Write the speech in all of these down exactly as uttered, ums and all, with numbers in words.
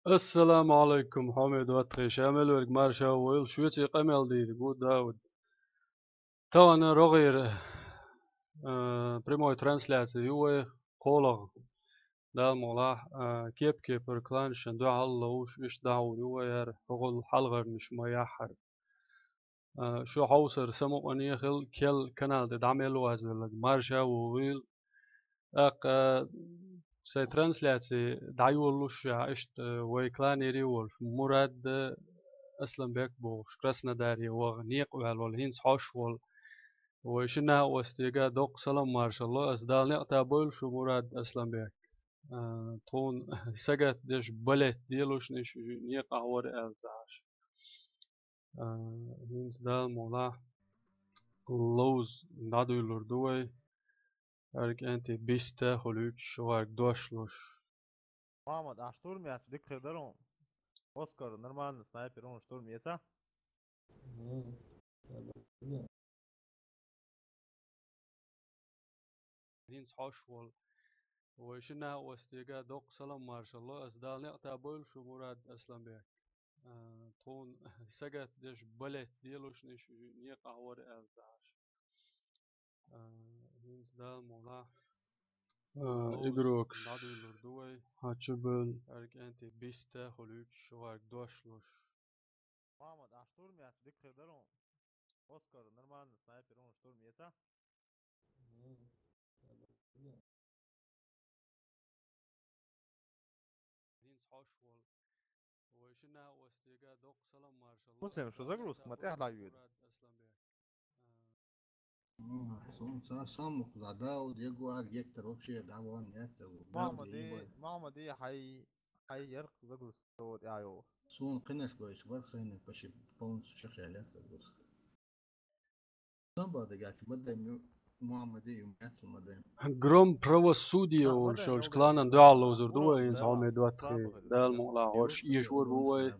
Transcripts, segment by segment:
Ассаламу алайкум, хьоме доттагӀий, ша мел верг марша войла, шуьца къамел дийриг ву Дауд. Тахана рогӀера, а, прямой трансляция ю вай кхолагӀа. Дала мукъ лахь, а, кеп-кепара кланашна дуьхьал ловш, иштта дӀахьур ю вай яр, хӀокхул хьалхарнаш ма яххьара. А, шо хьовсар самукъане хила, кел канал тӀе дӀа мел вазвелларг марша вогӀийла. ТӀаккха, а, сай трансляци дӀайолалуш ша, иштта, а, вай кланера волуш, Мурад, а, Асланбек бохуш, Краснодаре ваха, некъа ваьлла волу, хӀинца хьош волу. Вай шина накъостега доккха салам маршалла, ас Дала некъа тӀе бойла шу, Мурад, Асланбек. А, тхуна сагатдеш балет делушниш, некъахь вара аьлла ца Ӏаш. А, хӀинца Дала мукъ лахь, ловза дӀадуьйлур ду вай. ХӀара кӀентий биста хуьлуьйтуш, вайга дош луш. Мухьаммад, ахь штурм яц, дика хир дара хьуна. Оскар, нормально снайпер, хьуна штурм еца? Мгм. ХӀинца хьош волу. Вай шина накъостега доккха салам маршалла, ас Дала некъа тӀе бойла шу, Мурад, Асланбек. А, тхуна сагатдеш балет делушниш, некъахь вара аьлла ца Ӏаш. А, хӀинца Дала мукъ лахь, а, ловза игрокаш дӀадуьйлур ду вай. Хьан чу бевлла? ХӀара кӀентий биста хуьлуьйтуш, вайга дош луш. Мухьаммад, ахь штурм яц, дика хир дара хьуна. Оскар, нормально снайпер, хьуна штурм еца? ХӀинца хьош волу. Вай шина накъостега доккха салам маршалла. Муслим, шу загрузка ма тӀехь дӀайоьду? М, сон ца самукъа за Дауд, Ягуар, Гектор вообще дӀаван яц. Мухьаммади, Мухьаммади, хьай, хьай ярх загрузка ца вода аьлла. Суна кхинаш гойтуш бара, сайна почти полностью чекхъяьлла загрузка. Сан бадагахь ма дай ю, Мухьаммади ю, яц ма дай. Гром правосудия волчу кланан дуьхьал ловзур ду вай, хӀинца хьоме доттагӀий, Дала мукъ лахь, хӀорш эшор бу вай.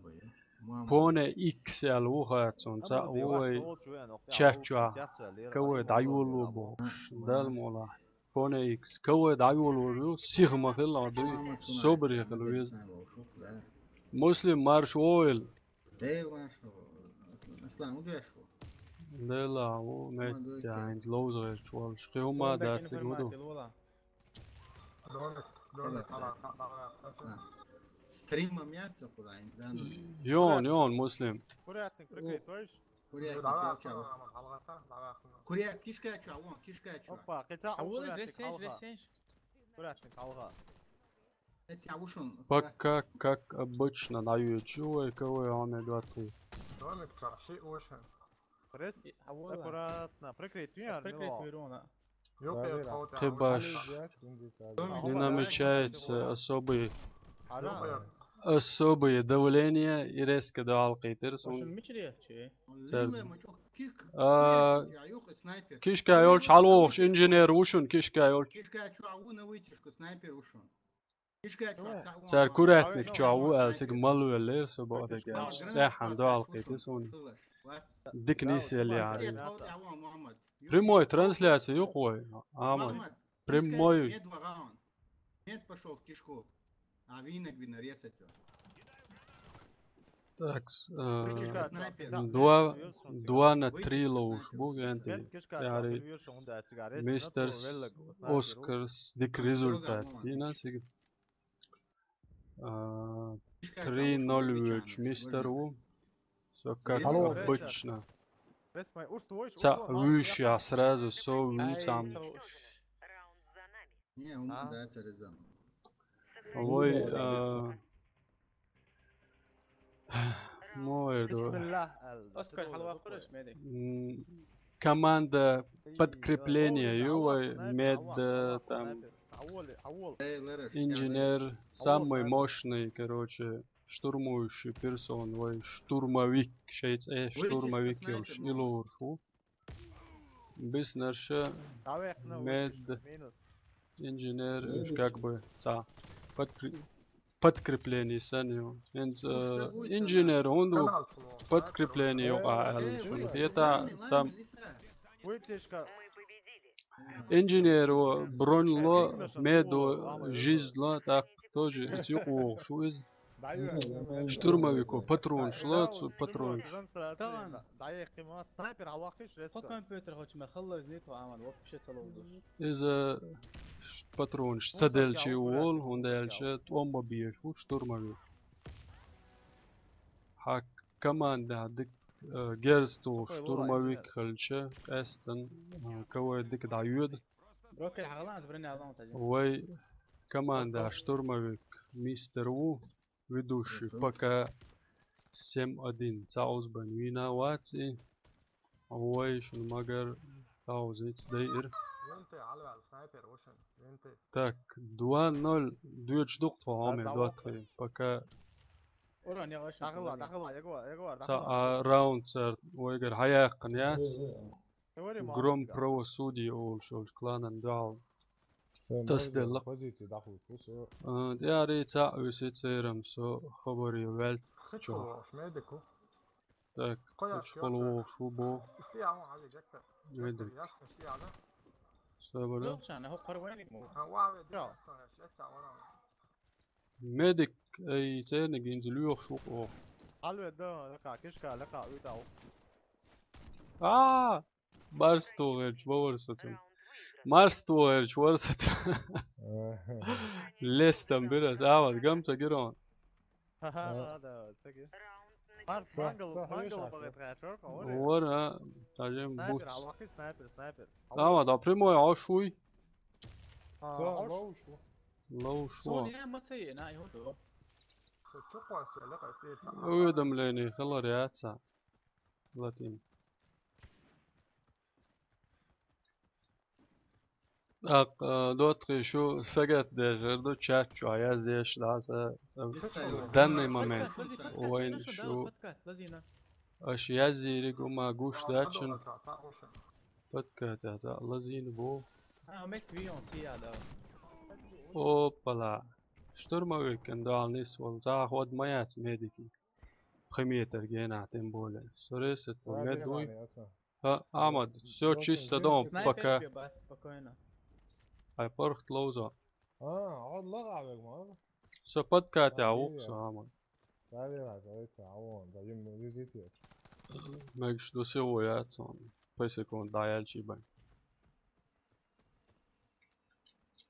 Поне Икс аьлла ву хацун, цхьаъ ву вай чат чохь, КВ дӀайолало бохуш, Дала мукъ лахь. Поне Икс, КВ дӀайолалур ю, сиха ма хила дуй, собаре хила веза. Муслим, марша вогӀийла. Дела ву, Аслан, хӀун деш ву? Дела ву, меттехь хӀинца ловза гӀерташ волуш. Кхин хӀума дац цига, хӀун ду? Стримом яц ца кхуза, хӀинца, да, ну? Йон, йон, Муслим. Курятник прикрыть, слышишь? Курятник, кишка чу, вон, кишка чу. Опа, кхин цхьа курятник хьалха. Курятник хьалха. Пока, как обычно, дӀайоьдуш ю вай КВ, хьоме доттагӀий. Домик чохь шиъ ву шуна. Пресс, аккуратно, прикрыть вир, прикрыть вир вуна. Кхин баш. Не намечается особый, особое давление и резко дӀахьалкхийтира суна. А, кишка йолчу хьалавохуш инженер ву шуна, кишка йолчу. Цара курятник чохь ву аьлла, цига мала веллера со боху дагахь. ЦӀеххьана дӀахьалкхийтира суна. Дика нийса елла яхьара. Прямой трансляция ю-кх вай, Ахьмад. Прямой. Так, э, два, два на три ловуш бу вентий. Яри Мистерс, Оскарс, дика результат. Дина цига. А, три ноль воьдуш Мистер ву. Со как обычно. Ца вуьйш я сразу, со вуьйцам. Вой, а, ну, эрдо. Бисмиллах, Алла. Оскар, хьалваккхураш, меди. М, команда подкрепления ю вай, мед, э, там, инженер, самый мощный, короче, штурмующий персон, вай, штурмовик, шайца, э, штурмовик йолуш, и лоруш ву. Биснарша, мед, инженер, уьш как бы, цхьа, подкре-, подкрепление санна ю. ХӀинца, э, инженер хӀунда ву подкрепление юкъа аьлла шуна хета, там инженеро бронь ло, медо жизнь ло, тӀаккха тоже иза юкъа вогӀуш ву иза. Штурмовико патронаш лоцу, патронаш. Снайпер хьалваккхийш, резко. Компьютер хочешь, мел халлар знит, а ман вообще ца ловзуш. Иза патронаш ца делчи вол, хӀунда аьлча тӀом ма беш ву штурмовик. Хьа команда дик, э, герз тухуш штурмовик хилча, къаьстан, э, КВ дика дӀайода. Брокер хьалан, броня лон тади. Вай команда штурмовик мистер ву, ведущий пока семь один. Цхьа узбан вийна вац и. Вай шун магар цхьа узиц дайир. Винты, алвал, снайпер, вошен, винты. Так, два ноль, дуьч дукх тхо хьоме доттхи. Пока Урон, я ваша. Дахла, дахла, ягуар, ягуар, дахла. Цхьа, а, раунд цар вайгар хьаяккхана яц. Гром правосудия олуш, олуш кланан дуьхьал. Тасделла. Позиция дахуьйту, со. А, тӀаьхьари цхьаъ виси церам со хабаре ваьлча. Хичо, медику. Так, кхояш хичхол вохуш ву бо. Медик. Сабара. Лохшана, хо харвайник му. А, ва, ве, ца, ца, ца, ца, ца, ца. Медик, ай, церниг инза лоьхуш ву-кх оха. Хьалве да, лекха, кишка, лекха, уьйтӀа ву. А! Марс тухерча, ма варсатун. Марс тухерча, варсатун. Лестам бира, а, вот, гам ца гирон. Ха-ха, да, ца гир. Марс, мангал, мангал багат хачор, ка, оре. Вара, тажем бут. Снайпер, аллахи снайпер, снайпер. А, вот, а прямой, а шуй? А, ца, а, лоуш. Лоуш. Сон я ма ца е, на, йо, до. Уведомление хилар яц цхьа. Латин. ТӀаккха, а, доттагӀий, шу сагатдеш хир ду, чат чу а яздеш дӀа аса, а, данный момент вайн шу аша язйийриг хӀума гуш дац шуна. Подкат, а, лазийна бу. Опала. Штурмовикан дуьхьал нисвала. Цхьа хӀода ма яц медикийн. Пхи метр генахь, тем более. Со ресет ву, мед вуй. ХӀа, Ахьмад, всё чисто дома, пока. Ай, паргӀат ловзо. А, хьо лагӀа вег ма. Со подкатехь ву-кх со, Ахьмад. Ца вера, ца вера, ца вон, ца юм визитес. Мегаш ду сего яц он. Пхи секунд дӀаяьлчий бан.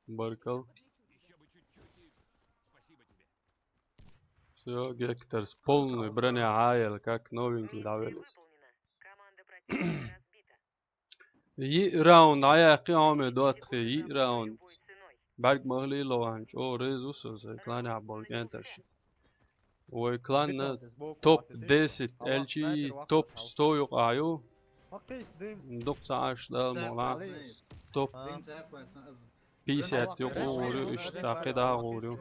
Баркал. Всё, Гекторс полный броня хьаяьлла, как новенький дӀавеллалц. Йиъ раунд дӀаяьккхи хьоме доттагӀий, йиъ раунд. БӀаьрг ма хилийла вайн, чӀогӀа реза ву со сайн кланехь болу кӀентарш. Вай кланна топ десять аьлчий, топ сто юкъахь ю. Дукха ца Ӏаш дала ма ван. Топ пятьдесят юкъа гӀур ю, иштта кхидӀа а гӀур ю.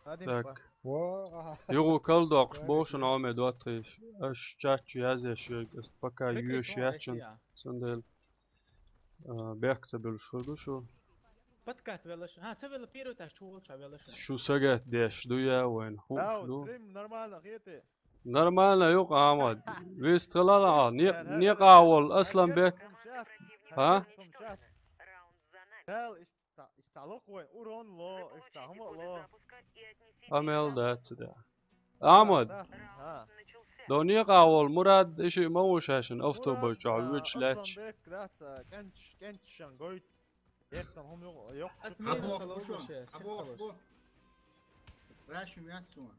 Так. Юха кал доккхуш боху шуна хьоме доттагӀий. Аша чат чу язъеш верг, ас пока йоьш яц шуна, цундела, а, бехк ца буьллуш хир ду шу. Подкат велаш. ХӀа, ца велла, первый этаж чу волча велаш. Шу сагатдеш ду я вайн, хууш ду. Стрим нормально хетий? Нормально ю-кх, Ахьмад. Вист хилала хьо. Не-, некъа волу Асланбек. ХӀа? Дал, иштта, иштта ло вай, урон ло, иштта хӀума ло. Къамел дац цу тӀехь. Ахьмад. До некъа волу Мурад, и шиъ ма ву шайшина автобус чохь воьдуш лаьтташ. Асланбек дац, кӀанч-, кӀанчашан гойту. Еттан хӀума юкъа, йоккха. Хьан бохуш бу шу? Хьан бохуш бу? Раьшна яц суна.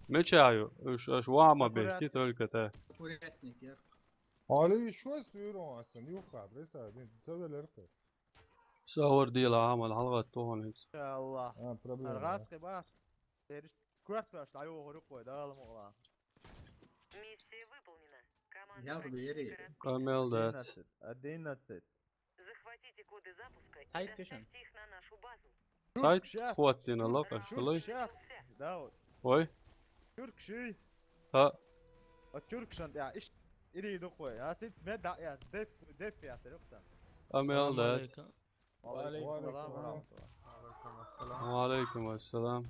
Мича ю? Уьш аша ваха ма бехке, только та. Курятник, я. Али, шуьйста вуьйран асан, юхха, представь, ца велар кхы. Савар дела Ахьмад, хьалагӀатта тохана иза. Иншаллах. А, проблема. АргӀас кхин бац. Териш коьрташ дӀайохур ю кхой, Дала мукъалахь. Миссия выполнена. Команда противника разбита. Къамел дац. Одиннадцать, одиннадцать. Захватите коды запуска и доставьте их на нашу базу. Сайт хӀоттийна лакхаш хилай. Ой. Тюрк ший. ХӀаъ. О, тюрк шан тӀехь иш ирий ду кхой. А сиц мед а я, деф, деф я, тюрк сан. Амел да. Ва алейкум салам. Ва алейкум ассалам. Ва алейкум ассалам.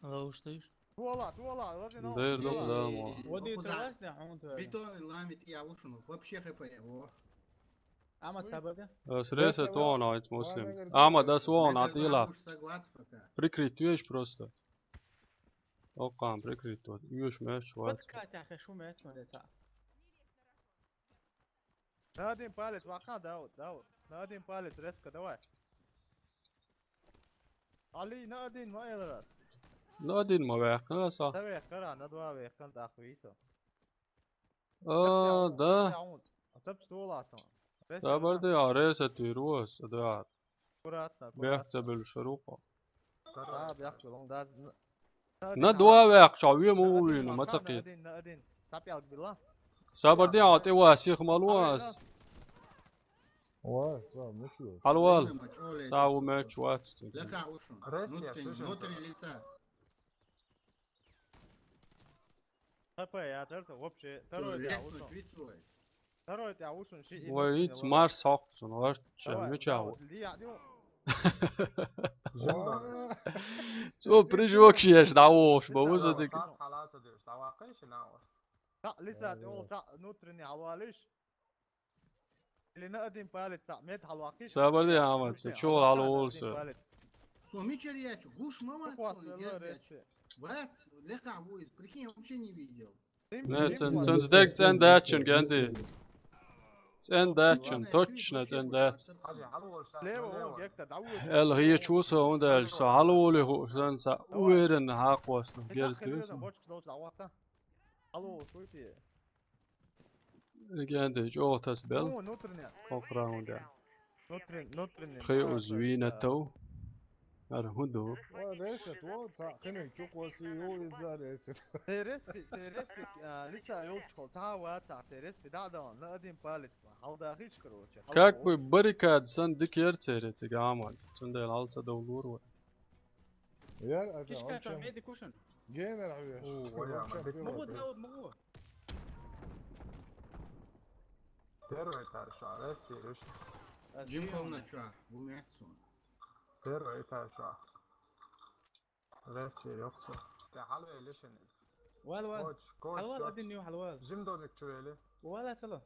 Ловуш тайш? Туала, туала, лазина. Дер док да мо. Води травасне хьун травасне. Бетон ламит я вушуну. Вообще хп я, во. Ахьмад, сабар де. Ас ресет вон, а, ит Муслим. Ахьмад, ас вон, а, тӀела. Прикрыть веш просто. Оккхан прикрыть вот. Уьш меч вац. Подкатя хешу меч ма дета. На один палец, ваха, Дауд, Дауд. На один палец, резко, давай. Али, на один, ма эл раз. На один ма вехна са. Давай, кара, на два вехна, так, висо. А, да. Атап стул атам. Сабар де, а, ресет вирус, да. Аккуратно, аккуратно. Бехца бел шарукъа. Да, бехца, он да. На два вехча, ве му вину, ма цакъи. На один, на один. Цапъялг била. Сабар де, а, тӀе ва, сих мал вас. Ва, са, мучлу. Хьалвал. Са у меч вац. Лекха ушун. Внутренний, внутренний лица. Х П я тарца вообще. Второй тя ушун. Второй тя ушун ши. Вай, ит марс хокцун, варча, мича. Цо прыжок шеш, да, вош, ба, вуза дик. Та, лиса, тӀе ол, та, внутренний хьалвалиш. Или на один палец, та, мед хьалвакиш. Сабар де, Ахьмад, цо чула хьалволса. Со мичара яч, гуш ма вац, вац, лекха вуйз, прикинь, я вообще не видел. Не, цун, цун дег цӀен дачун, Ганди. ЦӀен дачун, точно цӀен дац. Слева, вон, гектор, да, вон. Эл хьечу со, он дальше, со хьалволи ху, сан са уверенно хьакъвасна, герти. Алло, слушайте. Эгенде чӀогӀа тас бел. Ну, внутренняя. Кхо раунда. Внутрен-, внутренний. Пхи уз вийнатов. Ара хӀун ду? Ой, ресет, вот, ца-, кхинин чукъоси, ю, иза ресет. Церес пи, церес пи, а, лиса йолчхол, ца ва, ца, церес пи, да, да, на один палец, ма. Хьалдахич, короче. Как бы баррикад сан дикер цере, цига амал. Цундел алца довлур ва. Яр, а, Кишка, он чё, чем? Медик ушун? Геймер, а, О, я, вообще молодец. Могу, пилот. Могу, могу. Первый этаж, а, да, Серёж? Джим комнат, чё? Бумятцун. Первый этаж, а. Да, Серёж, всё. Ты хьалве лишен из. Вал, вал. Коч, коч, Хьалвал, коч. Один ню хьалвал. Джим додик чё вели? Вал, атало.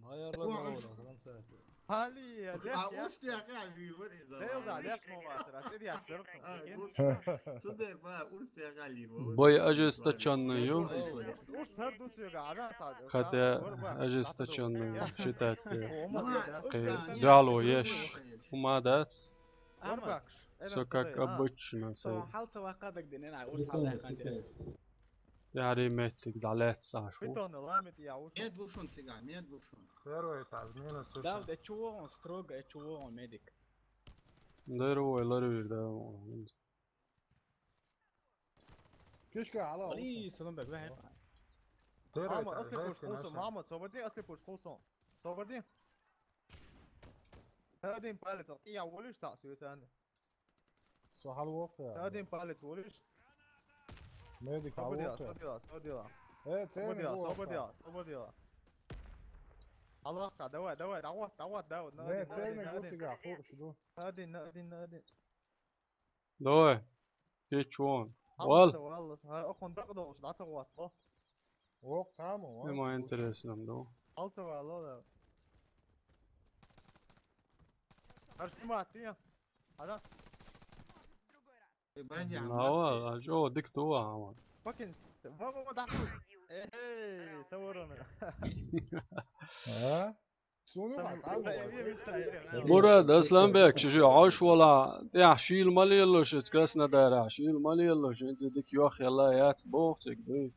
Наверное, Вау. Хали, я, А, леш, я. Усть я, как, вир, вот из-за Эл да, вами. Леш, мо ватра, ты я, что А, ты вот. Цудер, ба, усть я, как, вир, вот. Бой ожесточённый, ё? Уж, уж сэр дус я, га, ара, та, Хотя та, ора, ба, ожесточённый та, та, считать, та, э, О, ма, Ма, да. Усть я, Дало нет, еш. Усть я, еш. Умадас. Ора, Ама. Бакш. Всё как обычно, Со, всё. Хьалца вакъа даг динена, уж хьалца ханча. Яри меттиг далец ашу. Питон ламит я ушу. Мед бушун цига, мед бушун. Первый этаж, минус Да, сто. Да чего он строго, я чего он медик. Дервой ларвир, да. Кишка, алло. Али, салам бек, вахи. Первый Мама, этаж, асли пуш весь и хулсон, наша. Мама, собади, асли пуш хулсон. Собади. Один палец, я волишь, так, светан. Со хьалвокъ я. Один палец волиш. Медик хьалвокъ я. Собадила, собадила, собадила. Э, церник Собадила, вокъ я. Собадила, собадила. Аллахка, давай, давай, давай, давай, давай. На Не, один, на церник один, на один. Вокъ я, хо, шуду. На один, на один, на один. Давай. Кеч вон. Вал. Аллахка, вал. Ха, охун дакъ долуш, даца ват, о. Вокъ цамо, вал. Нема интересно, да. Алца вал, о, да. Ар снимать, ты? Ада? Нава, а чё, дик тува, ама. Fucking, ва, ва, ва, да. Эй, саворона. А? Суну ма, Мурад, Асланбек, ши, ши, хьош вала, тӀехь шийла ма лелалаш, эца Краснодарахь, шийла ма лелалаш, хӀинца дика йох яла яц, боху цига, дуй.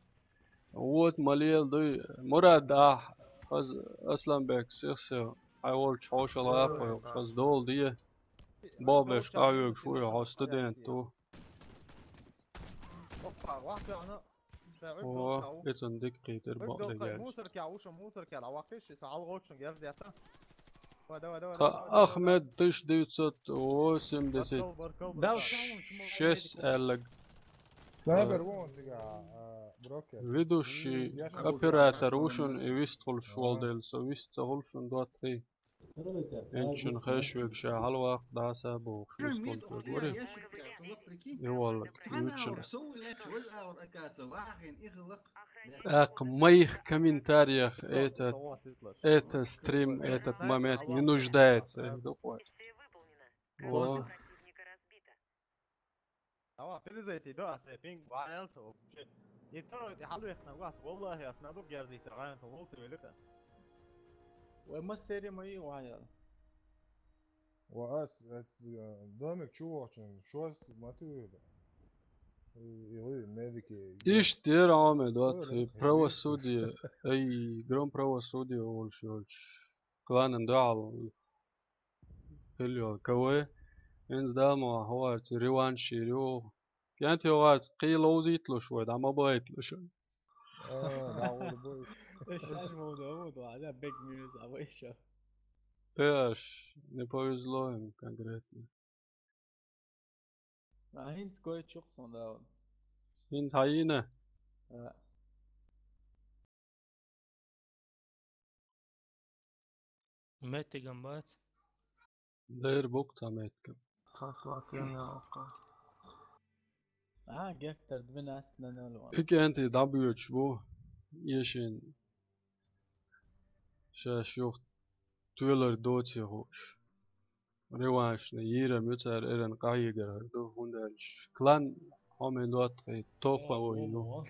Вот ма лела дуй. Мурад, ахь, хаза Асланбек, сих-сих, хьайн волчу хьошалгӀа а кхойкхуш, хаза дола де. Бобеш къахьоьгуш ву, хьо студент ву. Опа, вахтана. О, эцан дика кхетар бакъ дагаш. Мусорка, уша мусорка, ла вахтиш, са алгочун герз ята. Давай, давай, давай, Ха, давай, давай. Ахмед тысяча девятьсот восемьдесят шесть Баркал, баркал, баркал. Эллаг. Снайпер вон цига, а, брокер. Ведущий М, я оператор, оператор, ушун и вист хулш волдел, со вист ца хулшун дуатхи. Инчун хеш век ша хьалваккха дӀаса бохуш, мискал куьг вари. И валлак, вуьччуна. Ах, в моих комментариях этот, этот стрим, этот момент не нуждается. О. Ава, перезайти, да, ас пинг вайл, то вообще. И второй, и хьалвехна, гас, валлахи, ас наду герзитар, гайна, то волци велика. Вай ма сери ма и вайл. Ва ас, ас, э, домик чу вохчун, шост мотивирует. И, и вы, медики, Иш дер аме дот, и правосудие, ай, гром правосудие, олш, олш. Кланан дуал. Хилла КВ, хӀинца дала ма хӀорца реванш йир ю. КӀентий хӀорца кхин ловзийталуш вай, дӀа ма байталуш. А, дӀагӀур бу. Шаш ма ву, ву, ву, а, бег минус, а, вай ша. Пеш, не повезло им конкретно. А хӀинца гой чукх сон дала. ХӀинца хьайийна? А. Меттигам бац? Дер бу-кх цхьа меттигам. Цхьа слот йина йоккха. А, гектар двенадцать на ноль ван. И кӀентий дӀабоьдуш бу, эшийна шаьш юха тоьлар доций хууш. Реваншна йийрам ю цара, эрна къахьегархьа ду, хӀунда аьлча клан хьо мин доттагӀий топ а вай ю.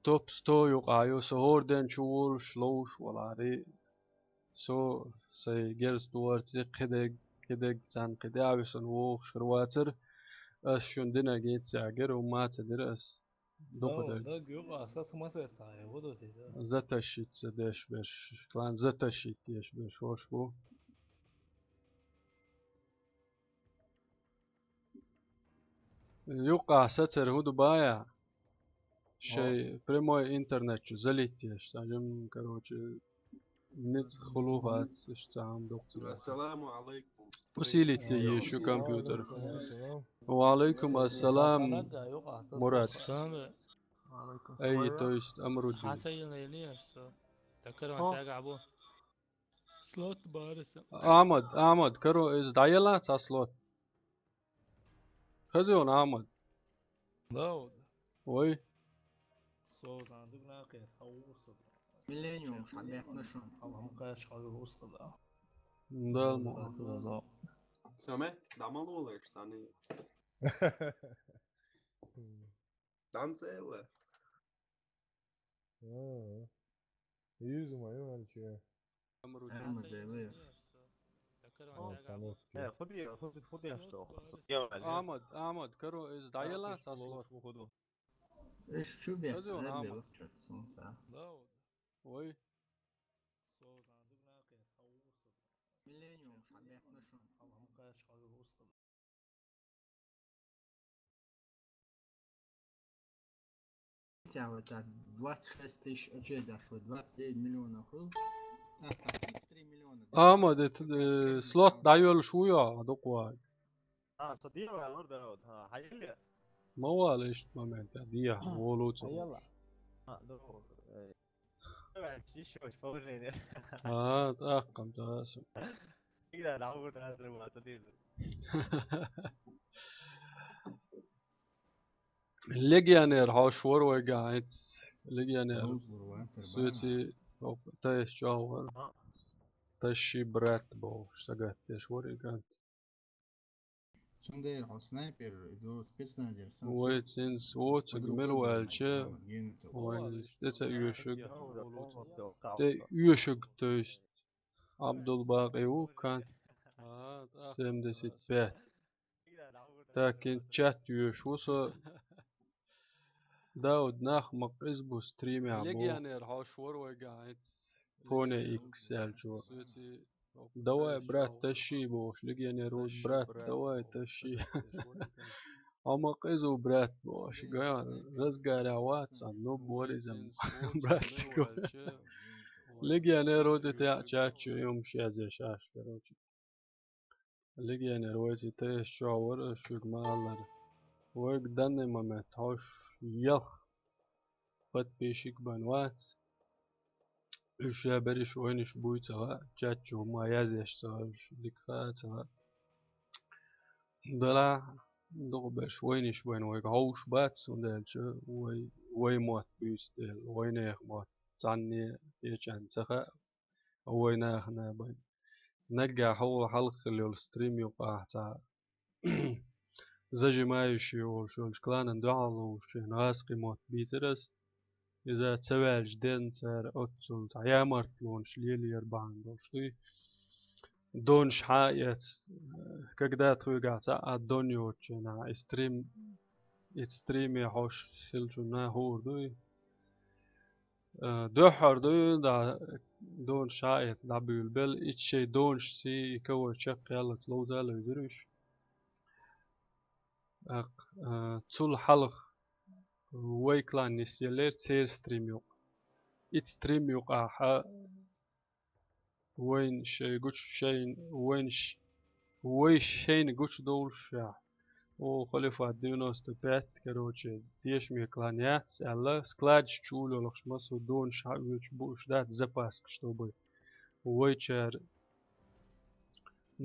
Топ сто юкъахь ю, со хӀора ден чу волуш, ловш валаре. Со сайн герз тӀорца кхидерг, кхидерг царна кхин тӀе а висина вогӀуш хир вацара. Ас шуна динарг йиц ягира, хӀумма а ца дира ас. Дукха дерг. Даг юкъа, саца ма сецахьа, хӀу ду те, да? Затащиться деш берш, клан затащить деш берш, хӀорш бу. Юкъа сацар хӀу ду бая? Шай прямой интернет чу залить деш, цхьа жим, короче, ницкъ хуьлу хац, иштта цхьа хӀума доккху. Ассаламу алайкум. Усилить е еза шу компьютер. Ва алайкум ассалам, Мурат. Ай, то есть, Амрудин. Слот бариса. Ахьмад, Ахьмад, каро, иза дӀаелла цхьа слот? Хаза йолу Ахьмад? Дауд. Вай. Со зан дуг накъе, хьан вур со? Миллениум ша бехна шун. Хьан хьан кхаьш хьан вур со да? Дал мо. Самет, дӀа ма лолаш, тани. ДӀа ма цӀела. Иза ма ю хӀара чу. Ахьмад, Ахьмад, каро, иза дӀаелла цхьа слот? Иш чу бехк, белла чуьра сунца. Вай. Миллениум ша бехна шун. Цява цар двадцать шесть тысяч очей даш вай, двадцать девять миллионов хул. А, так, тридцать три миллиона. Ахьмад, это, э, слот дӀайоьллуш ву йо, дукха вай. А, со дехьа валур дара, вот, ха, хьайилла? Ма вала иштта момент, а, дехьа, волу ца. Хьайилла? А, ну, э, Чищ положение. А, тӀаккха ца аса. Всегда на утро отрываться, ты. Легионер хьош вара вайга хӀинца. Легионер. Суьци, тайс чохвар. Ташши брат бохуш, сагатдеш вара и кӀант. Цундела хьо снайпер, и ду спецназер сан. Вай цинца воцург мила ваьлча, вай тӀе ца оьшург, тӀе оьшург, то есть, Абдулбакъи ву кхант, семьдесят пять. Так, кхин чат йоьшу ву со. Дауд, нах ма къиза бу стримехь бу. Легионер хьош вара вайга хӀинца. Пони Икс аьлча. Давай, брат, тащи, бохуш, легионер ву, брат, давай, тащи. Хьо ма къиза ву, брат, бохуш. Га, разгарехь вац, а, ну, боризам, брат, легионер ву, тӀе чат чу юмаш язъеш аш, короче. Легионер вайца тайс чохь вара, шуьга ма-аллара. Вайга данный момент хьош ялх подписчик бан вац. Уьш я берриш вайнаш буй ца хаьа, чат чу хӀума язъеш ца хаьа, уьш дика хаа ца хаьа. Делахь, дукха берш вайнаш байна вайга хьовш бац, цундела чу вай, вай мотт буьйцу дела, вайнехан мотт цхьанне кхечарна ца хаьа, вай нахана бен. Наггахь хьо хьалха хилла йолу стрим юкъахь цхьа зажимающий волуш йолчу кланан дуьхьал ловзучу гӀазкхийн мотт бийцира ас. Иза ца ваьлча ден цара оццул цхьа ямартлонаш лелийра бахьана долуш дуй. Донаш хьа а эц, когда тхуьгахь цхьа а дон йоцучу хенахь, и стрим, и стриме хьош хилчунна хуур дуй. Э, дуьххьара дуй, да, донаш хьа а эц дӀабуьйлабелла, ицу шайн донаш сий и кавай чекхъяллалц ловза а левзира уьш. ТӀаккха, а, цул хьалха вай клан нисъеллера церан стрим юкъа. Итт стрим юкъахь а вайна шайн гучу, шайн, вайна ш-, вай шайна гучудовлушехь, о, Халифат девяносто пять, короче, тешаме клан яц аьлла, складаш чу уллохуш массо донаш хьаоьцуш бууш дац запаска, чтобы вайчара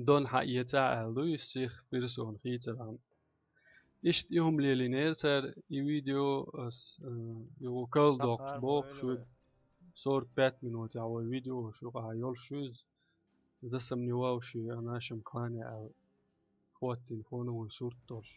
дон хьаэца аьлла дуй, сих персона хийцархьама. Иштта и хӀума лелийнера цара, и видео ас, э, юха калдоккхуш боху шуьга, сорок пять минутехь вай видео шуьга йолуш ю иза, засомневавший в нашем клане аьлла, хӀоттийна фоновый сурт долуш.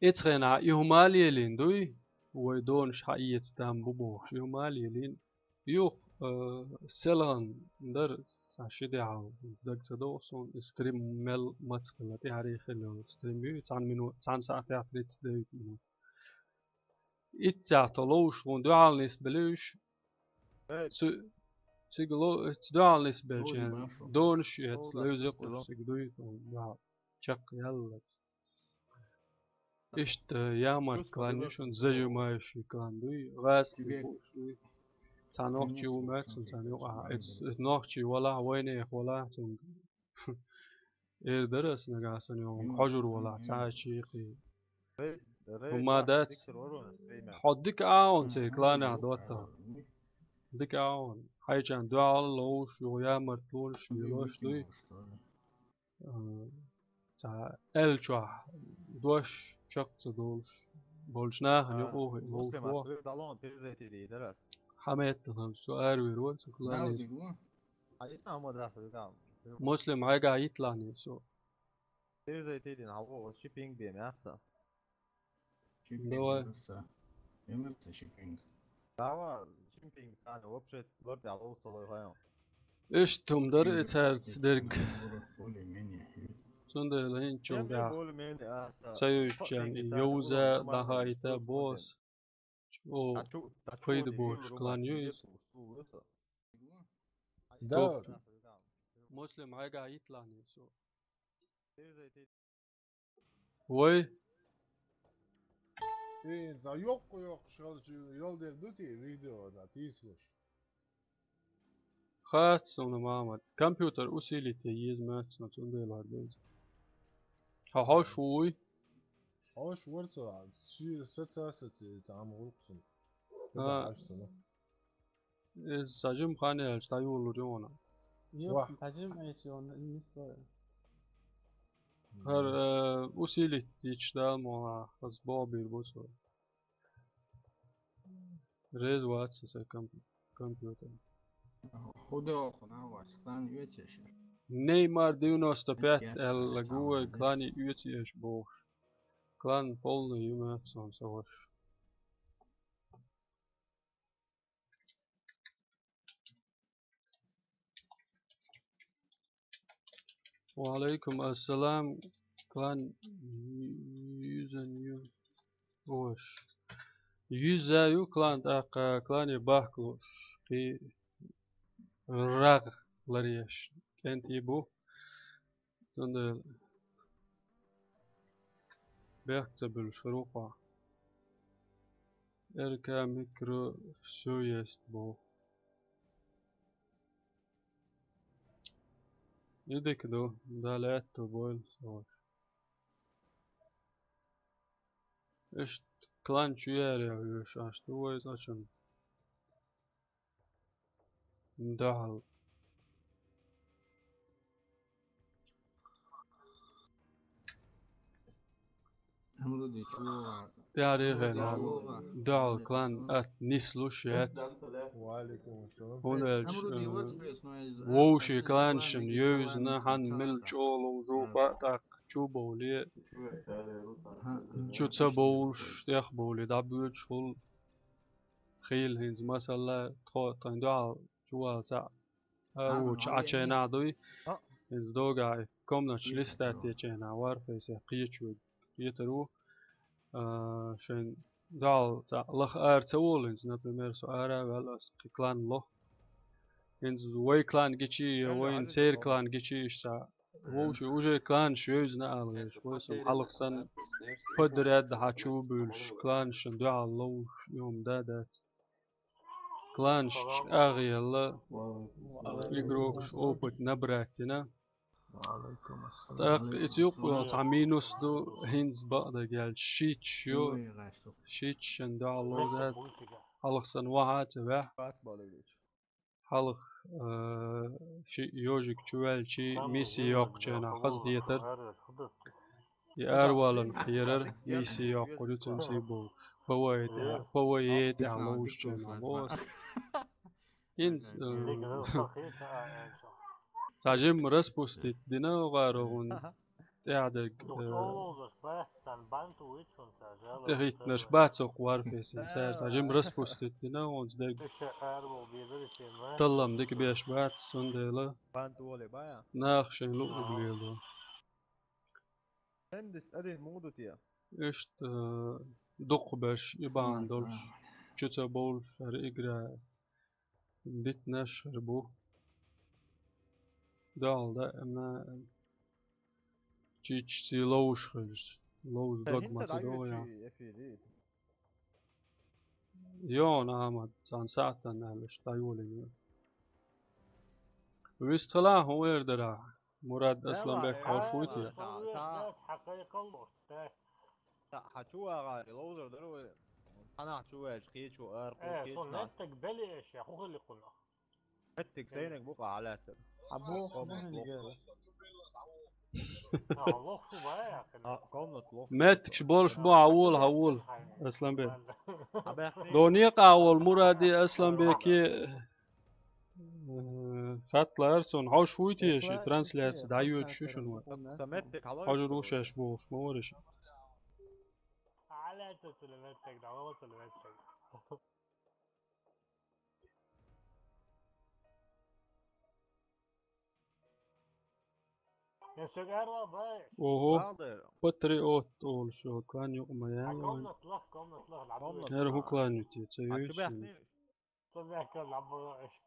Эцу хенахь и хӀума а лелийна дуй, вай донаш хьаэца там бу бохуш, и хӀума а лелийна. Юха, э, селхана дара, цхьа ши де хьалха, дага ца догӀу суна, и стрим мел маца хилла, тӀаьхьарий хилла йолу стрим ю, цхьана мину-, цхьана сахьтехь тридцать девять минут. Иццехь тхо ловзуш хӀун дуьхьал нисбелла уьш? Цу-, цига ло-, ца дуьхьал нисбелча, донаш эц, левза кхуьуш цига дуй, тхуна дуьхьал чекхъяллалц. Иштта ямарт клан ю шуна, зажимающий клан дуй, гӀазкхий бууш дуй. Цхьа нохчий ву моьтту суна царна юкъахь. Эц, эц нохчий валахь, вайнех валахь, цунга эр дара ас нагахь санна йогӀунга хьожур валахь, цхьа а чийкхий. ХӀума дац. Хьо дика агӀон церан кланехь доттагӀа. Дика агӀон. Хьайчарна дуьхьал а ловзуш, юха ямартлонаш, йолош дуй. А, цхьа аьлла чохь дош чекх ца долуш болчу нахана юкъа а хиъна вовшах. Хьан меттахана со аравер вара, цу клане. Муслим, хьайгахь йитлахьний со. Давай. Иштта хӀума дара и цаьрца дерг. Цундела хӀинца чуьнгахь ца йойтучарна и йовза, дӀахайта, бос. О, пайда боцуш клан ю иза. Да. Муслим, хьайгахь йитлахьний со. Вай. Э, за йоккха-йоккха шалчу йолдер ду те видео, за тийсалаш. Хац суна, Мамад. Компьютер усилить е еза моьтту суна, цундела хӀара деза. Хьо хьош вуй? Хьош вара со, ши саца саци цхьа ма гӀуллакх суна. А. Иза сажим хан яьлча дӀайолалур ю хьуна. Юх, вах. Сажим айча йона, нисло. ХӀара, э, усилить йича дала мо, хаза боху бийр бу со. Реза вац со сайн комп-, компьютер. ХӀу доху, на вас, клан оьцуш. Неймар девяносто пять аьлла гу вай, клане оьцуш бохуш. Клан полный ю моьтту суна, сан ваша. Ва алейкум ассалам. Клан юьзан ю. Ош. Юьза ю клан, тӀаккха клане бахка луш. Кхин рагӀ ларъеш кӀентий бу. Цундела бехк ца буьллуш хир ву хьо. РК микро всё есть боху. И дика ду, Дала аьтто бойла со. Иштта клан чу яре хьоьжуш, аш ду вай цӀа чунна. Дуьхьал. ТӀаьхьарехьа дуьхьал клан атта нислуш яц. ХӀунда аьлча, э, вовшийн кланашна йовзана хьан мел чӀогӀа ловзув ба, тӀаккха чу бовле, чу ца бовлуш, тӀех бовле дӀабоьдуш хул. Хийла хӀинца масала, тхо тхан дуьхьал чу вала цхьаъ а вочу Ӏачайнахь дуй. ХӀинца догахь комнаташ листать дечайнахь Warface кхечу кхетар ву. А, шайн дуьхьал цхьаъ лаха ара ца волу хӀинца, например, со ара а ваьлла, ас кхин клан ло. ХӀинца вай клан гичи, я вайн церан клан гичи, иштта вовшийн уже кланаш йовзана ала веш, вай сан хьалха санна подряд хьан чу буьйлуш, кланашна дуьхьал ловш, юхам да дац. Кланаш чӀагӀъелла, игрокаш опыт набрать дина. ТӀаккха и цу юкъа цхьа минус ду, хӀинца бакъдерг аьлча, шийташ ю. Шийташ шен дуьхьал ловзац. Хьалха санна вахьа а ца ваьхьа. Хьалха, э, шиъ йожиг чу ваьлчи, миссия йоккхучу хенахь хаза хетара. И араваларна кхерар, миссия йоккхур ю цуьнан сий боху. ПВЕ тӀехь, ПВЕ тӀехь ловзучу хенахь боху. ХӀинца, э, цхьа жимма распустить дина гӀаро хӀунда тӀаьхьа дерг, э, тӀехӀиттинарш бац окху Warface-ийн, цара цхьа жимма распустить дина хӀунца дерг. Таллам дика беш бац, цундела наха шайн луъург лело. Иштта, э, дукхахберш и бахьана долуш, чу ца бовлуш, хӀара игра дитинарш хӀара бу. Дуьхьал даима чийташ ций ловзуш хилча, ловза дог ма ца догӀу яхь. Йона Ахьмад, цхьана сахьтана аьлла, иштта дӀайолийна. Вистхила хӀун эр дара? Мурад Асланбек хьош вуй те? Ца, ца. Хьан чу вагӀахь, ловзар дара вай. Хьанахь чу ваьлча, кхечо ара кху кхечо. Меттиг беле эш, я хӀун хили кхунах? Меттиг сайнаг бу-кх хьалаьцар. Абу, Абу хӀун хили гера? Меттигаш болуш бу, хьан вола, хьан вола, Асланбек. Дона екъа а волу Муради, Асланбеки. Э, хаттар цунна, хьош вуй те ши трансляция дӀайоьдуш ю шуна вай? Хьожур ву шаьш бохуш, ма вара ши. Ого, патриот олуш йолу клан юкъа ма яла вайн. ХӀара хӀун клан ю те, ца йовзуш? Ца баьхкина лаббара аша.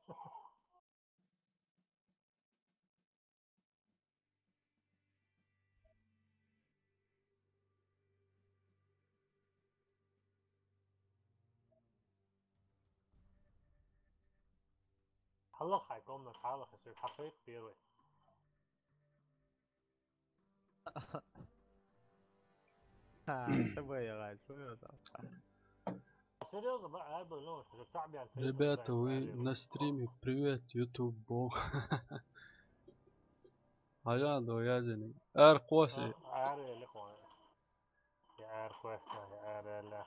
Хьалха хьайн комнат, хьалха соьга хьан кхайкха первый. Ха, ца бай, гӀай, шу ю там. Серьёзно, ба, ай, бу, ну, уже цхьаъ бен ца Ребята, вы на стриме. Привет, YouTube бо. Хьажа до язини. Ар кхоси. Ар, ар, эли кхоси. Я ар кхоси, я ар, эли.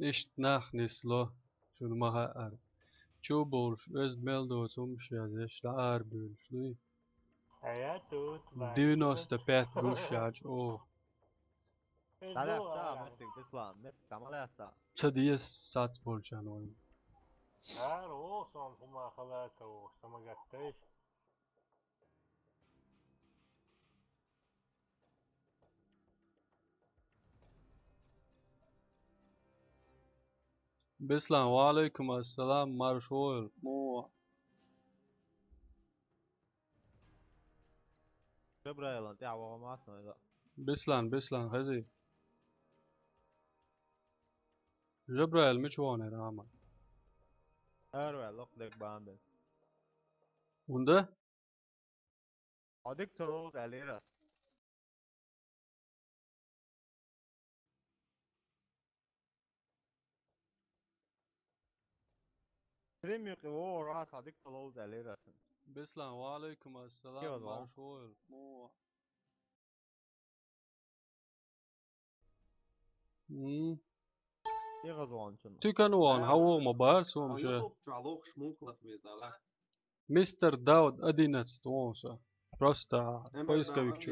Иштта нах нисло, шуна ма хаьара. Чу бовлуш, оьзда мел доцу хӀумаш язъеш, дӀа арабуьйлуш дуй? Девяносто пять гуш яьлча, о. ДӀалаьцна ца а меттиг, Беслан, меттиг дӀа ма лаьцна. Ца деза сац болчарна вайн. Ара, о, сон хӀума хала ца воху, самагаттайша. Беслан, ва алейкум ассалам, марша вогӀийла, муха. Жабраилан тӀаьхьа ваха ма вац вайн. Беслан, Беслан, хези. Жабраил мича ваханера, Ахьмад? Ара ваьлла, лакха дерг бан бен. ХӀунда? Хьо дика ца ловзу аьллера ас. Стрим юкъе вогӀур вац, хьа дика ца ловза аьлла ира сан. Беслан, ва алейкум ассалам, Йо, марш вогӀийла. Мо. М. Тикан вон, хьа вогӀу ма бац, сона ше. Ютуб чу лохуш муха лаха веза ала? Мистер Дауд одиннадцать вон со. Просто поисковик чу.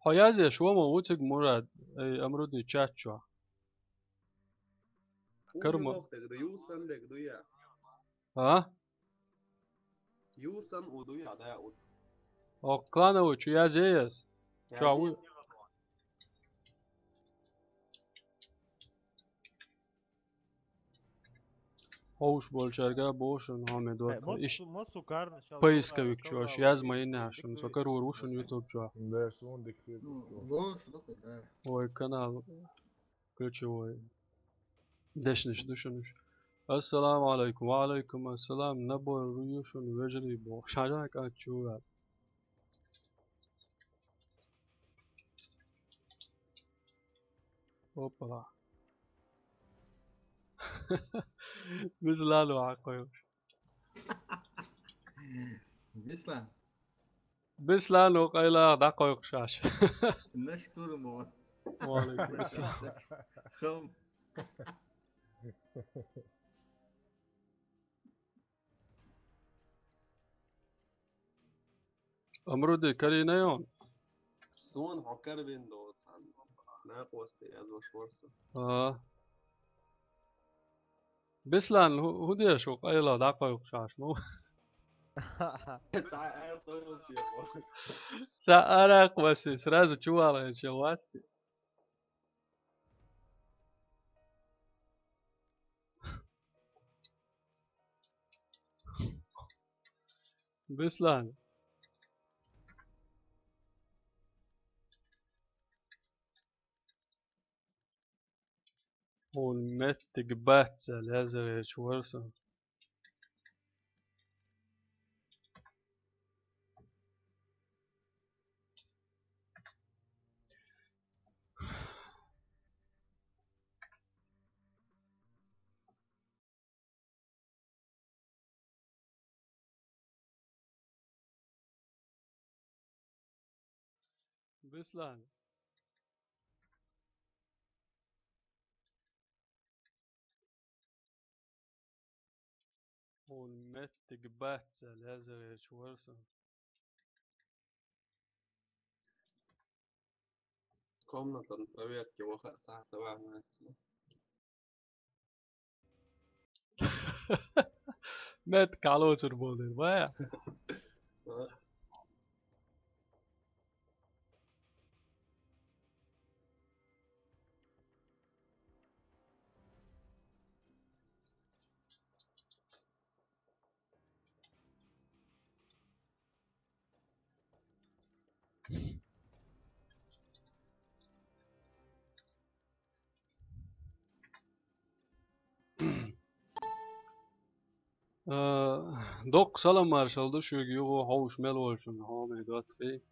Хьо язъеш ву ма ву цига, Мурад, ай, Амруди, чат чу. Карма. Юсан дег ду я. А? Юсан уду я, да, уду. О, клановый чу язъеш? Чу а ву? Ховш болчаьрга боху шуна, хьо ме доккха. Э, иш-, массу карна шал поисковик чу, аш язма йина шуна, со карор ву шуна ютуб чу. Да, сон дик хир. Ну, боху, да. Ой, канал ключевой. Дешнаш ду шуна уьш. Ассаламу алейкум. Ва алейкум ассалам. Набор ву шуна вежарий боху. Шажа кан чу ваьл. Опа. Беслан ву хьакхойкхуш. Беслан. Беслан ву къайлагӀа дӀакхойкхуш аш. Наш турмо. Ва алейкум ассалам. Хам. Амруди, карийна йон? Сона хьо карвин доцан. Накъосте язваш варса. А. Беслан, хӀу-, хӀун деш ву къайла дӀакхойкхуш аш, ну? Ца ар ца вултехо. Ца аракъ васи, сразу чувала чевати. Беслан. Хьуна меттиг бац аьлла, язъеш вара со. Беслан. Хьуна меттиг бац аьлла, язъеш вара со. Комнатан проверки ваха ца ца ваьхьна. Мет калочур болдир, бая. Э, доккха салам маршалла ду шуьга юха хьовш мел волчунна, хьо ме доттагӀий.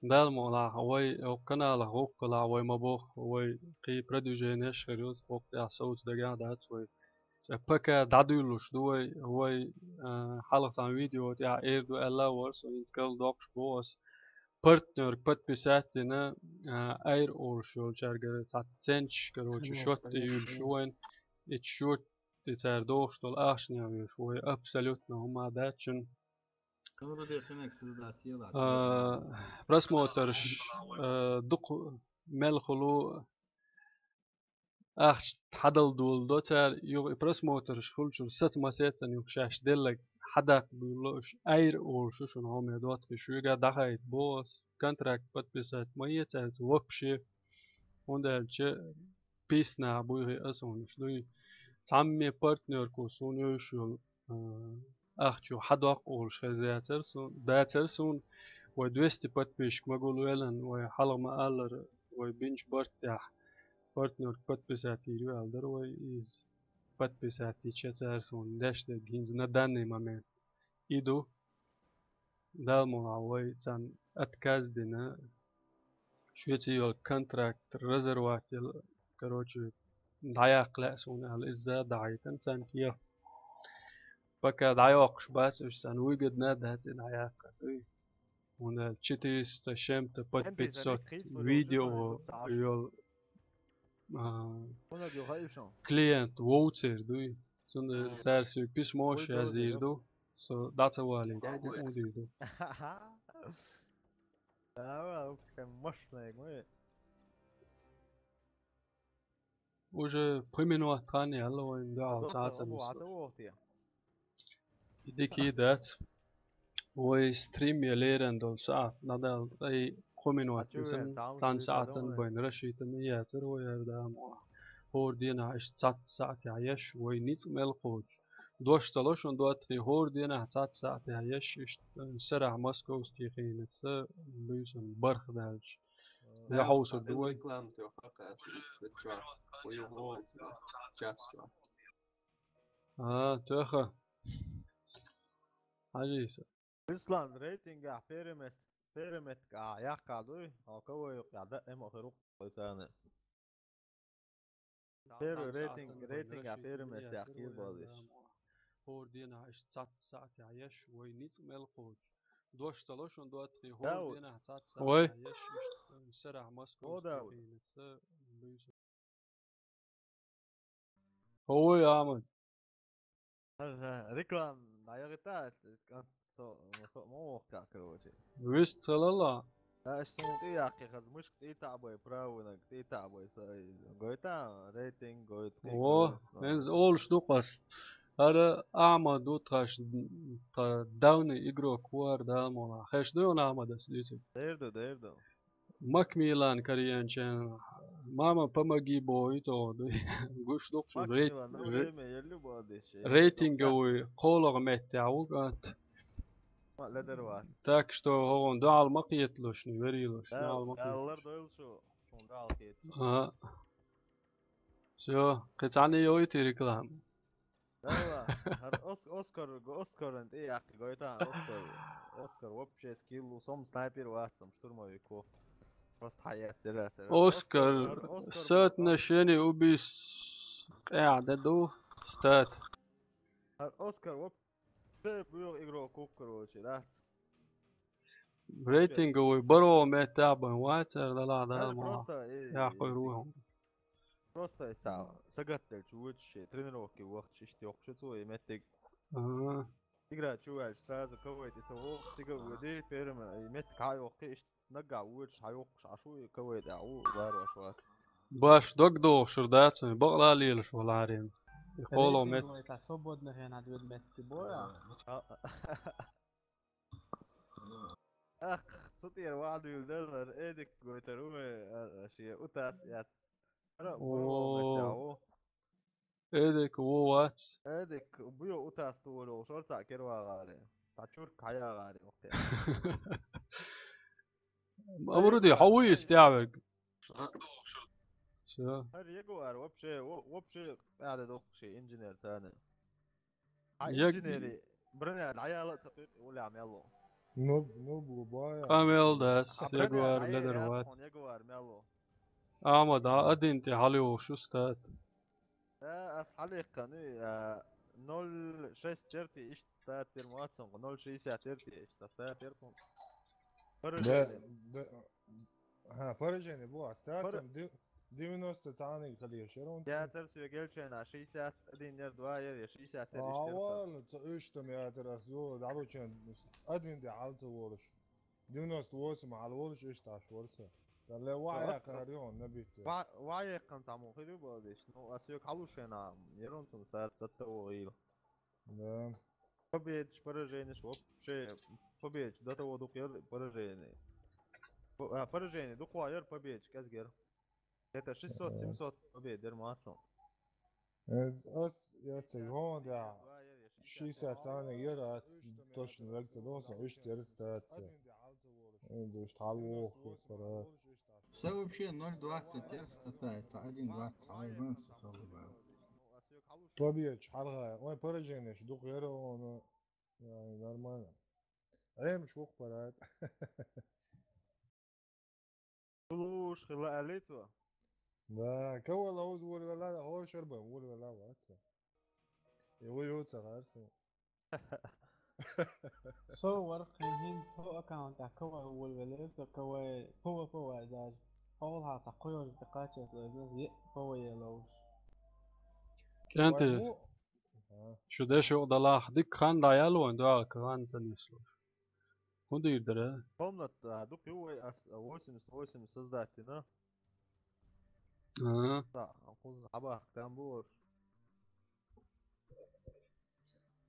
Дала мукъалахь вай, э, каналах гӀуллакх хилахь вай ма бохху, вай кхин продвиженеш хир ю, хӀокху тӀехь совца дагахь дац вай. Цкъа пока дӀадуьйлуш ду вай, вай, э, хьалха цхьана видео тӀехь эр ду аьлла а вара со, хӀинца карладоккхуш боху ас. Партнёрга подписать дина, а, айра олуш йолчаьргара цхьа центаш, короче, шот тӀе юьллуш ю вайн. И шот тӀе цара дохуш долу ахчанех веш вай абсолютно хӀума дац шуна. А, просмотрш, а, дукха мел хуьлу, ахча хьадала доладо цара, юха и просмотрш хуьлучуьра саца масецан юха шаьш делларг хьадаккха буьйлало уьш, айра олуш ю шуна, хьо ме доттагӀий, шуьга дӀахайта боху ас, контракт подписать ма е цаьрца вообще, хӀунда аьлча писнахь буй хи аса хӀунаш дуй. Цхьамме партнёрко суна йовш йолу, а, ахча хьадоккху олуш хезна яцара суна, дацара суна, вай двести подписчик ма гулвелан, вай хьалха ма-аллара, вай бинчу барт тӀехь партнёрга подписать йийр ю аьлла дара вай иза. Подписать йича цара суна деш дерг хӀинца на данный момент и ду. Дала мукъалахь вай царна отказ дина, шуьца йолу контракт разорвать яла, короче, дӀаяккха лаьа суна аьлла, иза дӀахьийтина царна кехат. Пока дӀайоккхуш бац уьш, царна выгодно дац и дӀаяккха. Дуй. ХӀунда четыреста с чем-то под пятьсот видео йолу, а, клиент вовцара дуй. Цунна цара соьга письмо яздийр ду, со дӀа ца валийта хӀун дийр ду. Уже пхи минот хан яьлла вайн дуьхьал цхьацца нисса. И дика дац. Вай стрим я леррина долу сахьт, надал тӀе кхо минот висина, цхьана сахьтана байна рашийтина яцара вай хӀара дама. ХӀора дийнахь иштта цхьацца сахьтехь еш, вай ницкъ мел кхочуш. Дош ца ло шуна доттагӀий, хӀора дийнахь цхьацца сахьтехь еш, иштта, э, сарахь московский хинаца, буьйсанна барх даьлча. Я хьовсур ду вай. Реклама тӀе хьакха аса, аса чохь. Вай вон чат чохь. А, тоьха. Хьажийса. Руслан, рейтингехь первое место, первое место а яккха дуй, а кого юкъа да эмо хир ву-кх царна. Первый рейтинг, рейтингехь первое место яккхийра боху иш. ХӀора дийнахь иштта цхьацца сахьтехь еш, вай ницкъ мел кхочуш. Дош ца ло шуна доттагӀий, хӀора дийнахь цхьацца сахьтехь еш, иштта, э, сарахь московский хинаца, буьйсанна. ХӀой, Аман. Ага, реклама дӀаяхийтахьа, со, со ма вохка, короче. Вист хилала. Аш суна тӀе яккхи хаза мышка тӀе таӀбай, правунаг тӀе таӀбай, са, гойтахьа, рейтинг гойту. Во, хӀинца олуш ду-кх аш. ХӀара Ахьмад ву тхаш, тхан давний игрок ву хӀара, Дала мукъ лахь. Хезаш дуй хьуна Ахьмадас дуьйцург? Дер ду, дер ду. Макмиллан карьерчен, мама, помоги боху, и тӀе гуш ду-кх шуна. Макмиллан, ну, ре-, время, я люблю здесь, я рейтинговый кхоалгӀа меттехь ву кӀант. Ма ледар вац. Так что хӀокхунна дуьхьал ма кхеталаш, верийлаш, дуьхьал ма кхеталаш. Даллар дойла шу, суна дуьхьал кхеталаш. А. Всё, кхин цхьаьна йойтий реклама? Давай, хӀара Ос-, Оскар, Оскаран тӀе яккхи гойтахьа, Оскар. Оскар вообще скилл ву, со-м снайпер вац, со-м штурмовик ву. Просто хьаэцира аса. Оскар, хӀара Оскар соотношение убийств къаьхьа де ду, стат. ХӀара Оскар вообще буьйха игрок ву-кх, короче, дац. Рейтинговый баро меттехь бан вац, ара далахь, Дала мукъ лахь. Просто, э, яккхий э, рухьа. Просто аса сагатделча вуьйцуш, тренировке вахча, иштта йоккхуш цо и меттиг. Ага. Игра чу ваьлча, сразу КВ тӀе ца вогӀу, цига а воьду, первым и меттиг хьа а йоккху, иштта наггахь вуьйцуш, хьа йоккхуш, Ӏаш ву, и КВ тӀехь ву, ларош вац. Баш дог дохуш дац вайн, бакъ лелаш валарен. И кхоалгӀа мет-. Свободный хенахь доьду меттиг бу, а? А, а. Ах, цу тӀера ваьхьадуьйла деллар, Эдик гойтар ву, а, а, шен утас яц. Ара, о, ву. Эдик ву вац. Эдик, буьйха утас тухур волуш вара цхьаъ кара вагӀаре. Цхьа чурк хьаягӀаре вахтехь. Амруди, хьо вуй иза тӀехь верг? А. Всё. ХӀара Ягуар вообще, во-, вообще къаьхьа де доккху шен инженер царна. Хьан инженери броня дӀаяла а ца кхуьйту, уллехь мел ло. Нуб, нуб, лубая. Къамел дац, а броня Ягуар дӀаяла ледар яц вац. Хьуна Ягуар мел ло. Амма да, один тӀе хьалайогӀуш ю стат. Э, ас хьалаиккхина, э, ноль шесть терти иштта стат тера ма вац хьуна, ноль шестьдесят терти иштта стат тера хьуна. Поражение. Да, да, ага, поражение бу, а статом ди-, девяносто цхьаьнниг хилийша яра хьуна. Яцара соьга гелчайна шестьдесят один яра, два яра, я шестьдесят яра иштта тера хьуна. А, валла, ца уьш там яцара ас ю, дӀалучун один де хьал ца волуш. Девяносто восемь хьал волуш иштта Ӏаш вара со. Далла ваьхьа кхаьрюьгӀун набитта. Ва-, ваьхьа кхаьрюьгӀун набитта. Ну, ас соьга хьалушена, ярун цун стар датта вогӀийла. Да. Победаш, пораженеш вообще, победаш до того дукха яра, поражение. По-, а, поражение дукха яра, победаш кӀезиг яра. Это шестьсот, семьсот побед яра ма вац хьуна. Э, ас, я ца гонда, шестьдесят цхьаьнниг яра, а точно верг ца доху, иштта яра статца. Э, иштта хьал воху пара. Са вообще ноль двадцать яра статца, один двадцать хьалайбан са халла. Победаш хьалха, ой, пораженеш дукха яра, оно, э, нормально. Ӏемаш ву-кх пара. Луш хила аьллий цо? Да, кого ловза волавелла, хӀора шарбан волавелла вац. И ву юца гӀарса. Со вара кхин хӀинца фо аккаунтах кого волавелла, со кого, кого, кого даже. Хьол хьалха кхоьру тӀе кхаччалц лазна, е кого е ловш. КӀентий. Вай му-, а. Шу деш юкъа далахь, дика хан дӀаяла вайн, догӀа хан ца нислуш. ХӀун дийр дара? Комната, а, дукха ю вай, ас, а, восемьдесят восемь создать дина. Ага. Да, а кхуза хьабахка там бу.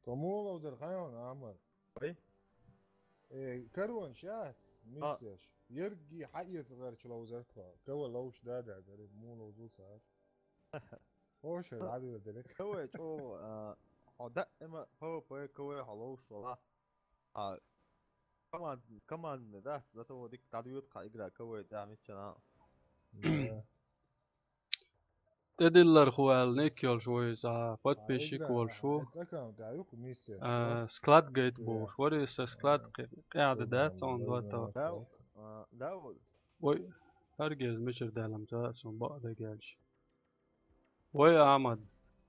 Томоловзар хайон, Амар. Ой? Э, карон шац, а. Миссеш. Ерги хьаэца гӀарч ловзар тхо. Кого ловш да да, заре му ловзу цар. Хоша, а, радио делек. Кого чо, а, хьо даима П В П кого хьо ловш вала. А, команд-, командный, да, зато вот дика дӀадоьду кхы игра, кого да миччана. Да. ТӀедиллархо аьлла ник йолуш ву иза, подписчик волуш ву. Э, склад гайта бохуш. Вари са склад кхе-, кхеда дац, он два то. Вай, хӀара геза мичара даьлла ца, сон бакъ дегелча. Вай, Ахьмад.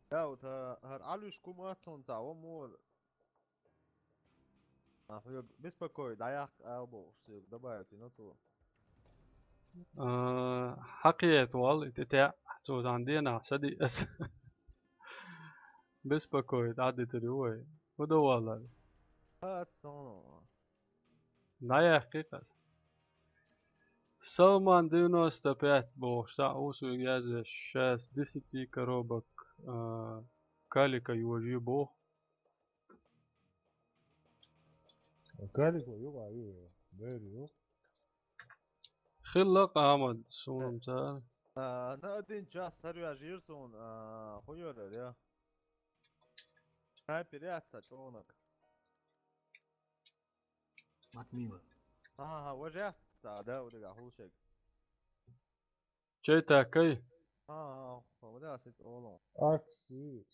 Да, вот, а, хӀара Ӏалуьш кума аццун ца, вон мур. А, хьоьга беспокоить дӀаяккха ала бохуш, соьга добавить йина цо. А, хьакхета вал, и тӀе теӀа, цо цхьана денахь са диъ аса. Беспокоить дӀадитар ю вай. ХӀун дан валар? Аццо. ДӀаяккхи-кх аса. Салман девяносто пять бохуш, цхьаъ ву соьга яздеш, щас десяти коробок, а, калика йожа боху. Калико юкъа ю, бер ю. Хилла къамад, суна ца. А, на один час сарвяжир суна, а, хуйор я. Снайпер яц ца чонок. Матмила. Ага, вожац ца, да, удига хулшек. Чей такай? Ага, вожац ца оло. Акси.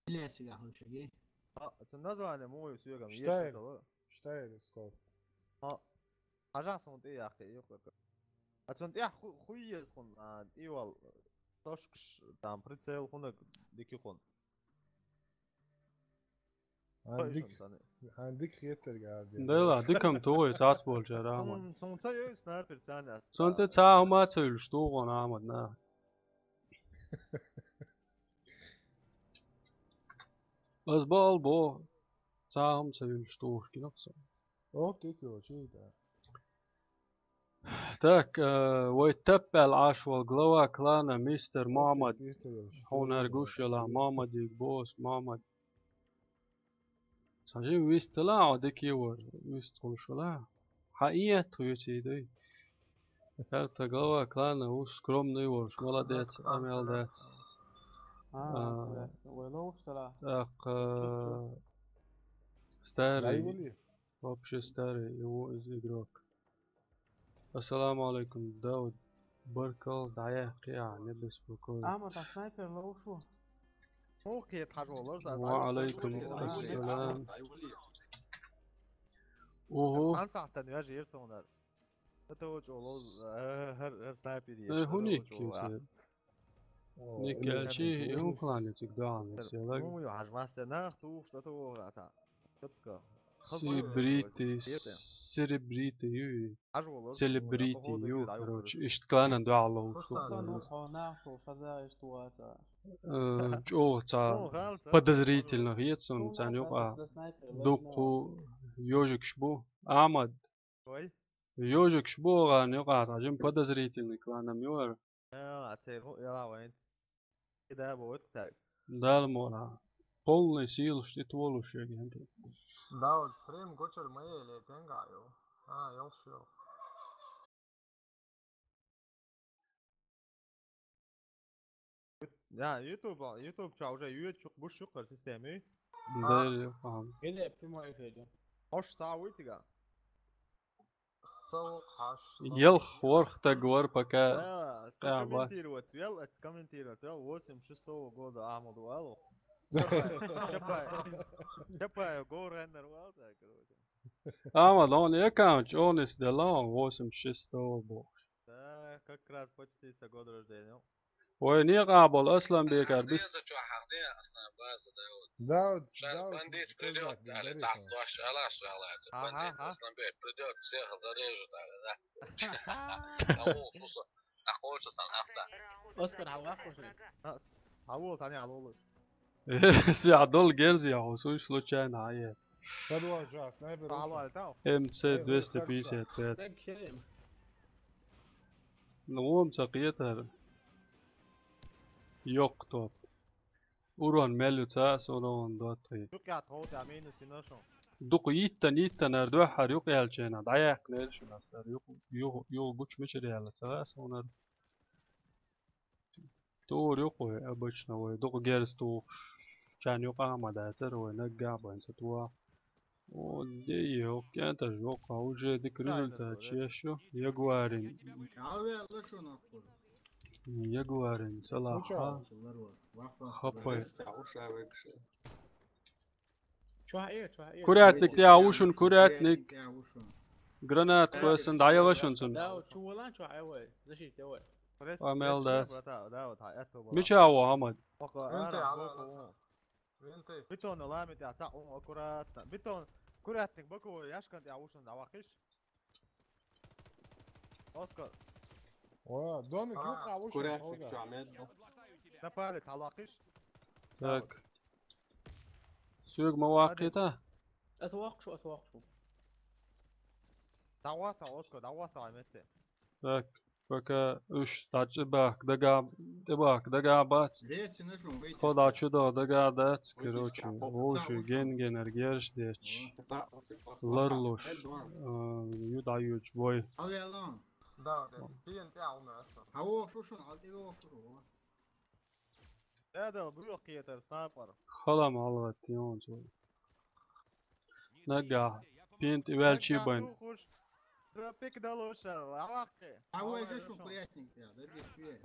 Лесига хӀун шиги? А, цу название муй суьгам Штайр. Ешатала. Штайр скоп. А, хьажа сон тӀе яхкхи, юхларка. А цун тӀехь ху-, хуй еза хун, а, тӀе вал, тошкаш, там, прицел хунаг дики хун. Хьан дик, хьан дик хетарг а ден. Дела, дикам тугъуй, цац болчара, Ахмад. Сон, сон ца йой снайпер цан ас. Сон тӀе ца хӀума ца юлш тугъун, Ахмад, на. Аз бал бо, цхьа хӀума ца вилча тухуш гинакх со. Окей, окей, да. Так, э, вай таппаьл Ӏаш вал глава клана мистер Мохьмад. Окей, окей, окей. Хьуна гуш йолахь, Мохьмадиг бос, Мохьмад. Сан жин вистала, а дикий вар, вист хуш вала. Хьан иетта хуьйций дуй? Карта глава клана ву скромный волуш, молодец, амел дац. А, вай ловш сара. Так, э, старый, вообще старый, его из игрок. Ассаламу алейкум, Дауд. Баркал, дӀаяьккхи ахьа, не беспокой. Ахьмад, а снайпер ловш ву? Мухкет хьажолар, за. Ва алейкум ассалам. Ого. Ан сахтан вяжер сонар. Это очень лоз, э, хар, хар снайпер еш. Э, хӀун ник кхетар? Ник кхетар, чи, хӀун клане циг доагӀан, селаг. Ну, ё, хьажмастер, нах тух, что-то, а, та. Тапка. Серебритый, серебритый, ю. Селебрити ю, короче, иштта кланан дуьхьал ловш. Э, чӀогӀа цхьа подозрительно хета суна царна юкъа. Дуккха йожагаш бу. Ахьмад. Йожагаш бу оха юкъа, цхьа жима подозрительный кланам ю ара. Дала муха. Полный силаш тӀе толуш ерг хӀинца. Да, вот стрим гучур ма еле, тенга ю. А, йолуш ю. Да, YouTube, YouTube ча уже йоьдучух буш юкъара система. Да, ю, ага. Или прямой эфир. Хош са вуй тига? Ялх ворхӀ таг вара пока. Да, комментировать вел, это комментировать вел, восемьдесят шестого года Ахмаду алу. Чапаев, Чапаев, Чапаев, Гореннер вал, так, короче. Ахмад, он аккаунт чӀогӀа нисделла, он восемьдесят шестого бохуш. Так, Как раз почти со года рождения. Вай, некъа болу Асланбекара бис. Деза чохь хьахден, Аслан, база, Дауд. Дауд, сейчас Дауд, бандит придёт, Дали, так, лош, алаш, алаш. Ага, бандит, ага. Асланбек придёт, всех зарежет, так, да. А вот, слушай, а хочешь, Асан, Асан. Оскар, хьалваккхуш. А, с-, хьавол, тани хьалолуш. Сяхь долу герзи яхьу, суй случайно хьае. Подвал джа, снайпер. Палвал тау. М Ц двести пятьдесят пять. Так, шерем. Ну, вон ца кхетар. Йоккха топ. Урон мел ю ца, со урон дот хи. Юкъят хьо тя минус йина шун. Дукха йиттан, йиттанара дуьххьара юкъаьллаченах дӀаяьккхинера шуна ас ара. Юкъ-, юкъ-, юкъа гучу мичара яьлла ца ваьа со хӀунар. Тур ю-кх вай, обычно вай дукха герз тухуш, чан юкъа а ма дацара, вай наггахь а бан ца тоха. О, де йо, кӀенташ воккха, уже дика результат еш ю, Ягуарин. Ягуарин, салаха. Хапай. Чохь э, чохь э. Курятник тӀехь ву шун, курятник. Гранат кхоьссина дӀаяла шун цунна. Да, вот чу валан чохь э вай. Защита вай. А, мел да. Мича ву, Ахьмад? Бетон лами тӀехь цхьаъ ву, аккуратно. Бетон, курятник баку яшкан тӀехь ву шун, дӀаваккхиш. Оскар. О, домик юкъа ву шун, курятник чохь мед. На палец хьалакхиш. Так. Соьга ма ваккхийта? Ас воккхуш, ас воккхуш. ДӀагӀотта, Оскар, дӀагӀотта метте. Так, пока уьш дӀа чӀебахка дага, тӀебахка дага бац. Тхо дӀа чу дага дац, короче, вовши ген-генар герш детташ. Ларлуш, а, ю дӀайоьдуш бой. Хьан вохуш ву шуна, хьал тӀе вохуш ву? Эдал, буьйла кхетар, снайпер. Халам хьалагӀаттийна цо. Наггахь пинт и ваьлчий байн. Тропик далуша, аваккхи. А вай же шу приятник, да, да, без связи.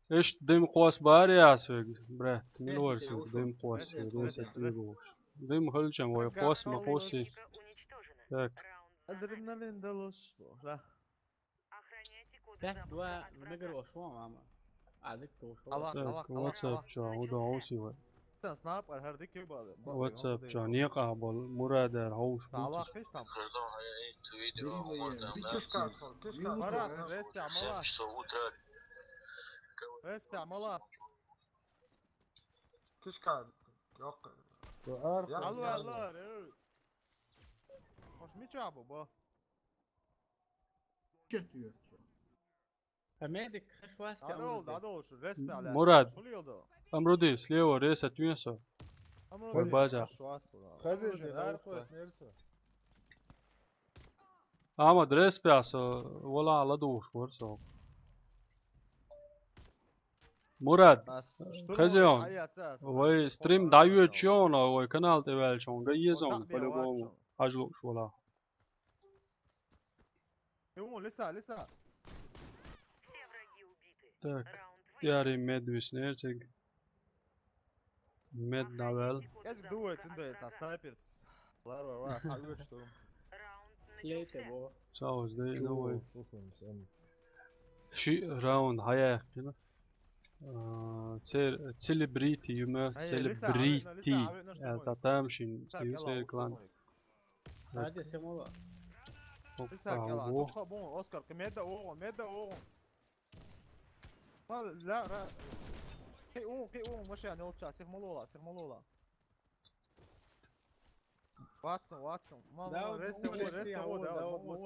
Иштта дим кхос бара я соьга, брат, мила вара соьга дим кхос, десять двигуш. Дим хилчам вай кхос ма кхоси. Так. Адреналин далуш, да. Пять два, ну, мегар вошла, мама. А, дык ты ушёл. Так, WhatsApp чохь, хӀун ду хьовсий вай? Сан снайпер, хӀара дика ю бала. WhatsApp чохь, некъахь болу, Мурадара хьовсуш бу. Аллах, кхиш там. Кишка, кишка. Марат, респи, мала. Респи, мала. Кишка, йокъ. Алло, алло, эй. Хош мича бу, бо? Четвертый. А медик хаш васка. Дадол, дадол, шу респи аля. Мурад. Ам руди, слева рез отвинь со. Ой, база. Хазиш, ар кхоьс нерса. Ахьмад, респи со, вала ладугӀуш вара со. Мурад, хазион. Вай стрим дӀайоьдучу йона, вай канал тӀе ваьлча, ган езон, по-любому. Хьажа лууш вала. Ю, лиса, лиса. Так, яри мед виснерциг. Мед навел. Эзг дует, инде, та снайперц. Лар, ва, ва, са уьш ту. Слейте, бо. Сауз, дай, давай. Ши раунд хьаяьккхина. А, цер-, селебрити, юма, селебрити. Э, та тамашин, ю цер клан. Хадя, се мола. Хопа, Оскар, кхин медда оьгӀу, медда оьгӀу. Ма, ла, ра. Кхин у, кхин у, машина йолча, сих ма лола, сих ма лола. Ватсон, Ватсон. Ма, ма, ресси, ресси,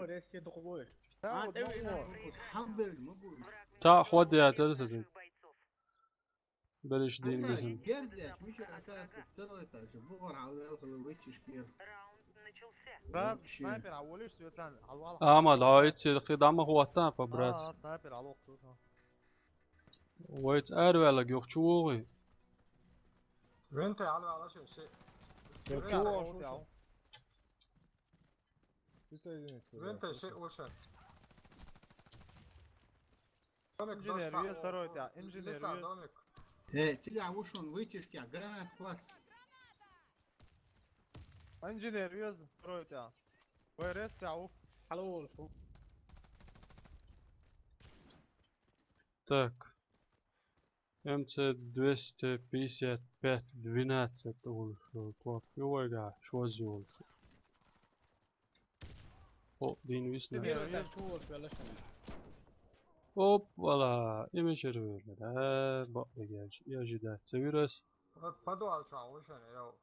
ресси, дукха вой. Та хьо де, та, та, та. Бериш дийна безам. Герзлеш, мича, оказывается, второй этаж. Бугар хьалвел хила вичиш кер. Раз, снайпер, а волиш, Светлан, хьалвал. Ахьмад, хьо иццера кхин дӀа ма хӀоттан, по-братски. А, снайпер, хьалвал, Светлан. Вайца араваьлларг юха чу вогӀий? Венте хьалвала шен ши. Чу вогӀу. Присоединиться. Венте ши оша. Инженер вез второй тя, инженер вез. Э, цигахь ву шун вытяжки, гранат класс. Инженер вез второй тя. Вай рез тя ву. Хьалаволуш ву. Так. М Ц двести пятьдесят пять двенадцать олуш йолу топ ю вайгахь, шозза йолуш. О, дийна висна. Оп, вала, и мичара вирла, да, бакъдерг аьлча, и ожидать ца вира ас. Подвал чохь ву шуна, йо.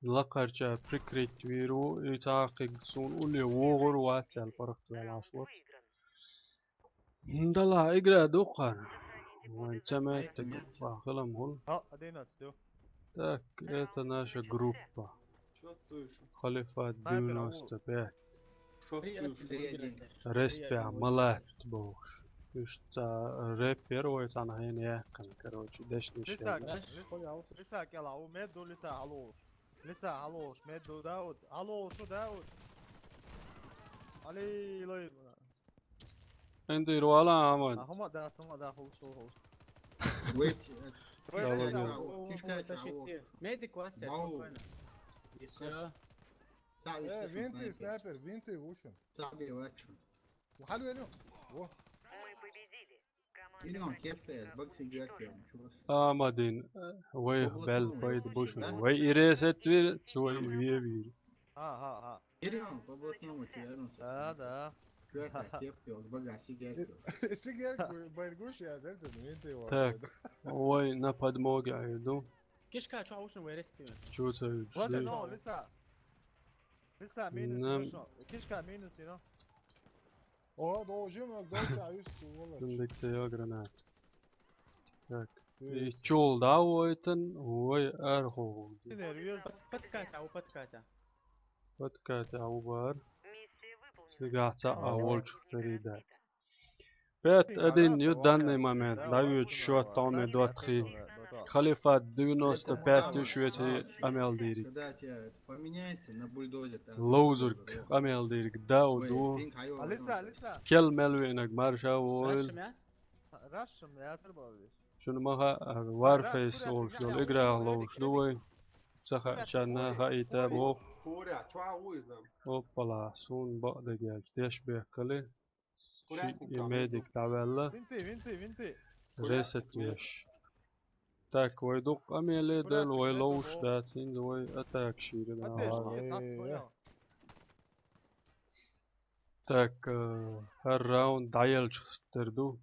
Лакхарча прикрыть вийр ву, и цхьа а кхиг суна улле вогӀур вац аьлла паргӀатваьлла Ӏаш вара. Дала, игра дукха. Вайн ца меттиг, хилам хуьлу. Так, это наша группа. Халифат девяносто пять. Респи ма латта бохуш. Уьш цхьа рэп яра вай цхьана хьайна яьккхина, короче, дешнаш яра. Лиса, кӀела, у мед ду, Лиса, хьалуш. Лиса, хьалуш, мед ду, Дауд. Хьалуш, Дауд. Али, лой. Эндир вала, Ахмад. А хӀума дац, хӀума дац, хӀума дац, хӀума дац. Вейт, э, Давай, кишка, давай. Кишка, чао. Медик вац, спокойно. Всё. Э, винты, снайпер, винты, в общем. Саби вачу. Хьалвелю. Во. Ирон кепте, бакси герке, чуваш. Амадин, вай бел пайда бушун. Вай иресет вир, цой вие вир. Ха, ха, ха. Ирон, по-блатному чу, Ирон. Да, да. Кепте, бага сигарку. Сигарку, байгуш, я, знаете, винты его. Так, вай на подмоге айду. Кишка, чё, ушин вай респи? Чё це? Вот, ну, Лиса. Лиса, минус, хорошо. Кишка, минус, you know. О, должен, дальше, а есть, валач. Сындыкта я гранат. Так. И чул, да, войтан, ой, арху. Подката, у подката. Подката, у бар. Сигаца, а волчух передай. Пет один ю данный момент, даю счёт, там и двадцать. Халифат девяносто пять тысяч вети амел дирик. Когда тебя это поменяется на бульдозер, там Лоузерг амел дирик, да, ой, уду. Алиса, Алиса. Кел мел винаг марша войл. Рашим, я? Рашим, я, Шуна маха, а, Warface олуш йолу игра ловуш ду вай. Ца хаьа, чанна хаийта боху. Оппала, суна бакъдерг аьлча, деш бехкали. Ши и медик дӀаваьлла. Винти, винти, винти. Ресет веш. Так, вай дукха къамеле дела, вай ловуш дац, хӀинца вай атака шийра дала. Так, э, хӀара раунд дӀаелча тера ду.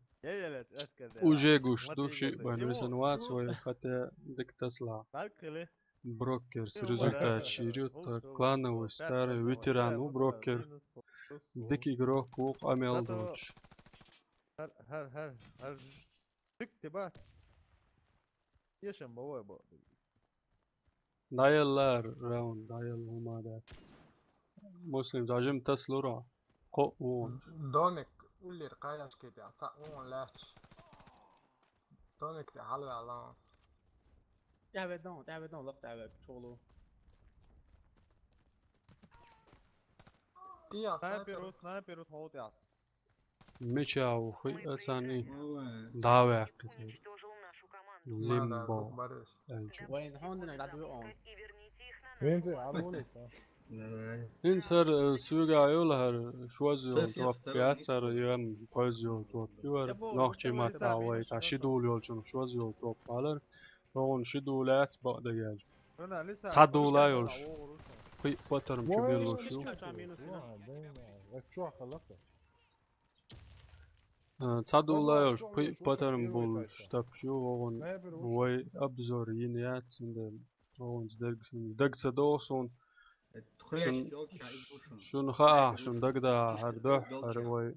Уже гуш ду, шиъ бан висина вац вай, хӀаьта дика тасалахь. Брокерс результат шийр ю, так, клановый старый ветеран ву Брокер. Дика игрок ву, къамел доцуш. ХӀар, хӀар, хӀар, хӀар. Дика те бац. Тешам бан вай бо. ДӀаелла раунд, дӀаелла хӀума дац. Муслим, зажим тасалура. Кхоъ вон. Домик уллера кхайкхийта, цхьаъ вон лаьтташ. Домик тӀе хьалаваьлла. ТӀаьхьаведон, тӀаьхьаведон, лап тӀаьхьавед, чолу. Снайпер, снайпер, снайпер, хьо тӀехь. Мича ву хуьй а царний? ДӀа а ваьккхи цара. Лимбо. Аьлча. Вайн хьондина дӀадуьйу он. Винти, а муьлуьйца? ХӀинца хӀара, э, суьйга йолу хӀара шозза йолу топ яц, хӀара ям кхозза йолу топ ю хӀара. Нохчий маттахь вай цхьа ши дула йолчунах шозза йолу топ алара. ВогӀун ши дула яц бакъдерг аьлча. Цхьа дула йолуш. Кхин а патарм чу биллуш ю. Э, цхьа дула йолуш, кхин а патарм буллуш тапча ю вогӀун. Вай обзор йина яц, цундела вогӀунца дерг суна. Даг ца догӀу суна. Шун, шуна хаьа, шуна дагадахьа хӀара дуьхьа, хӀара вай.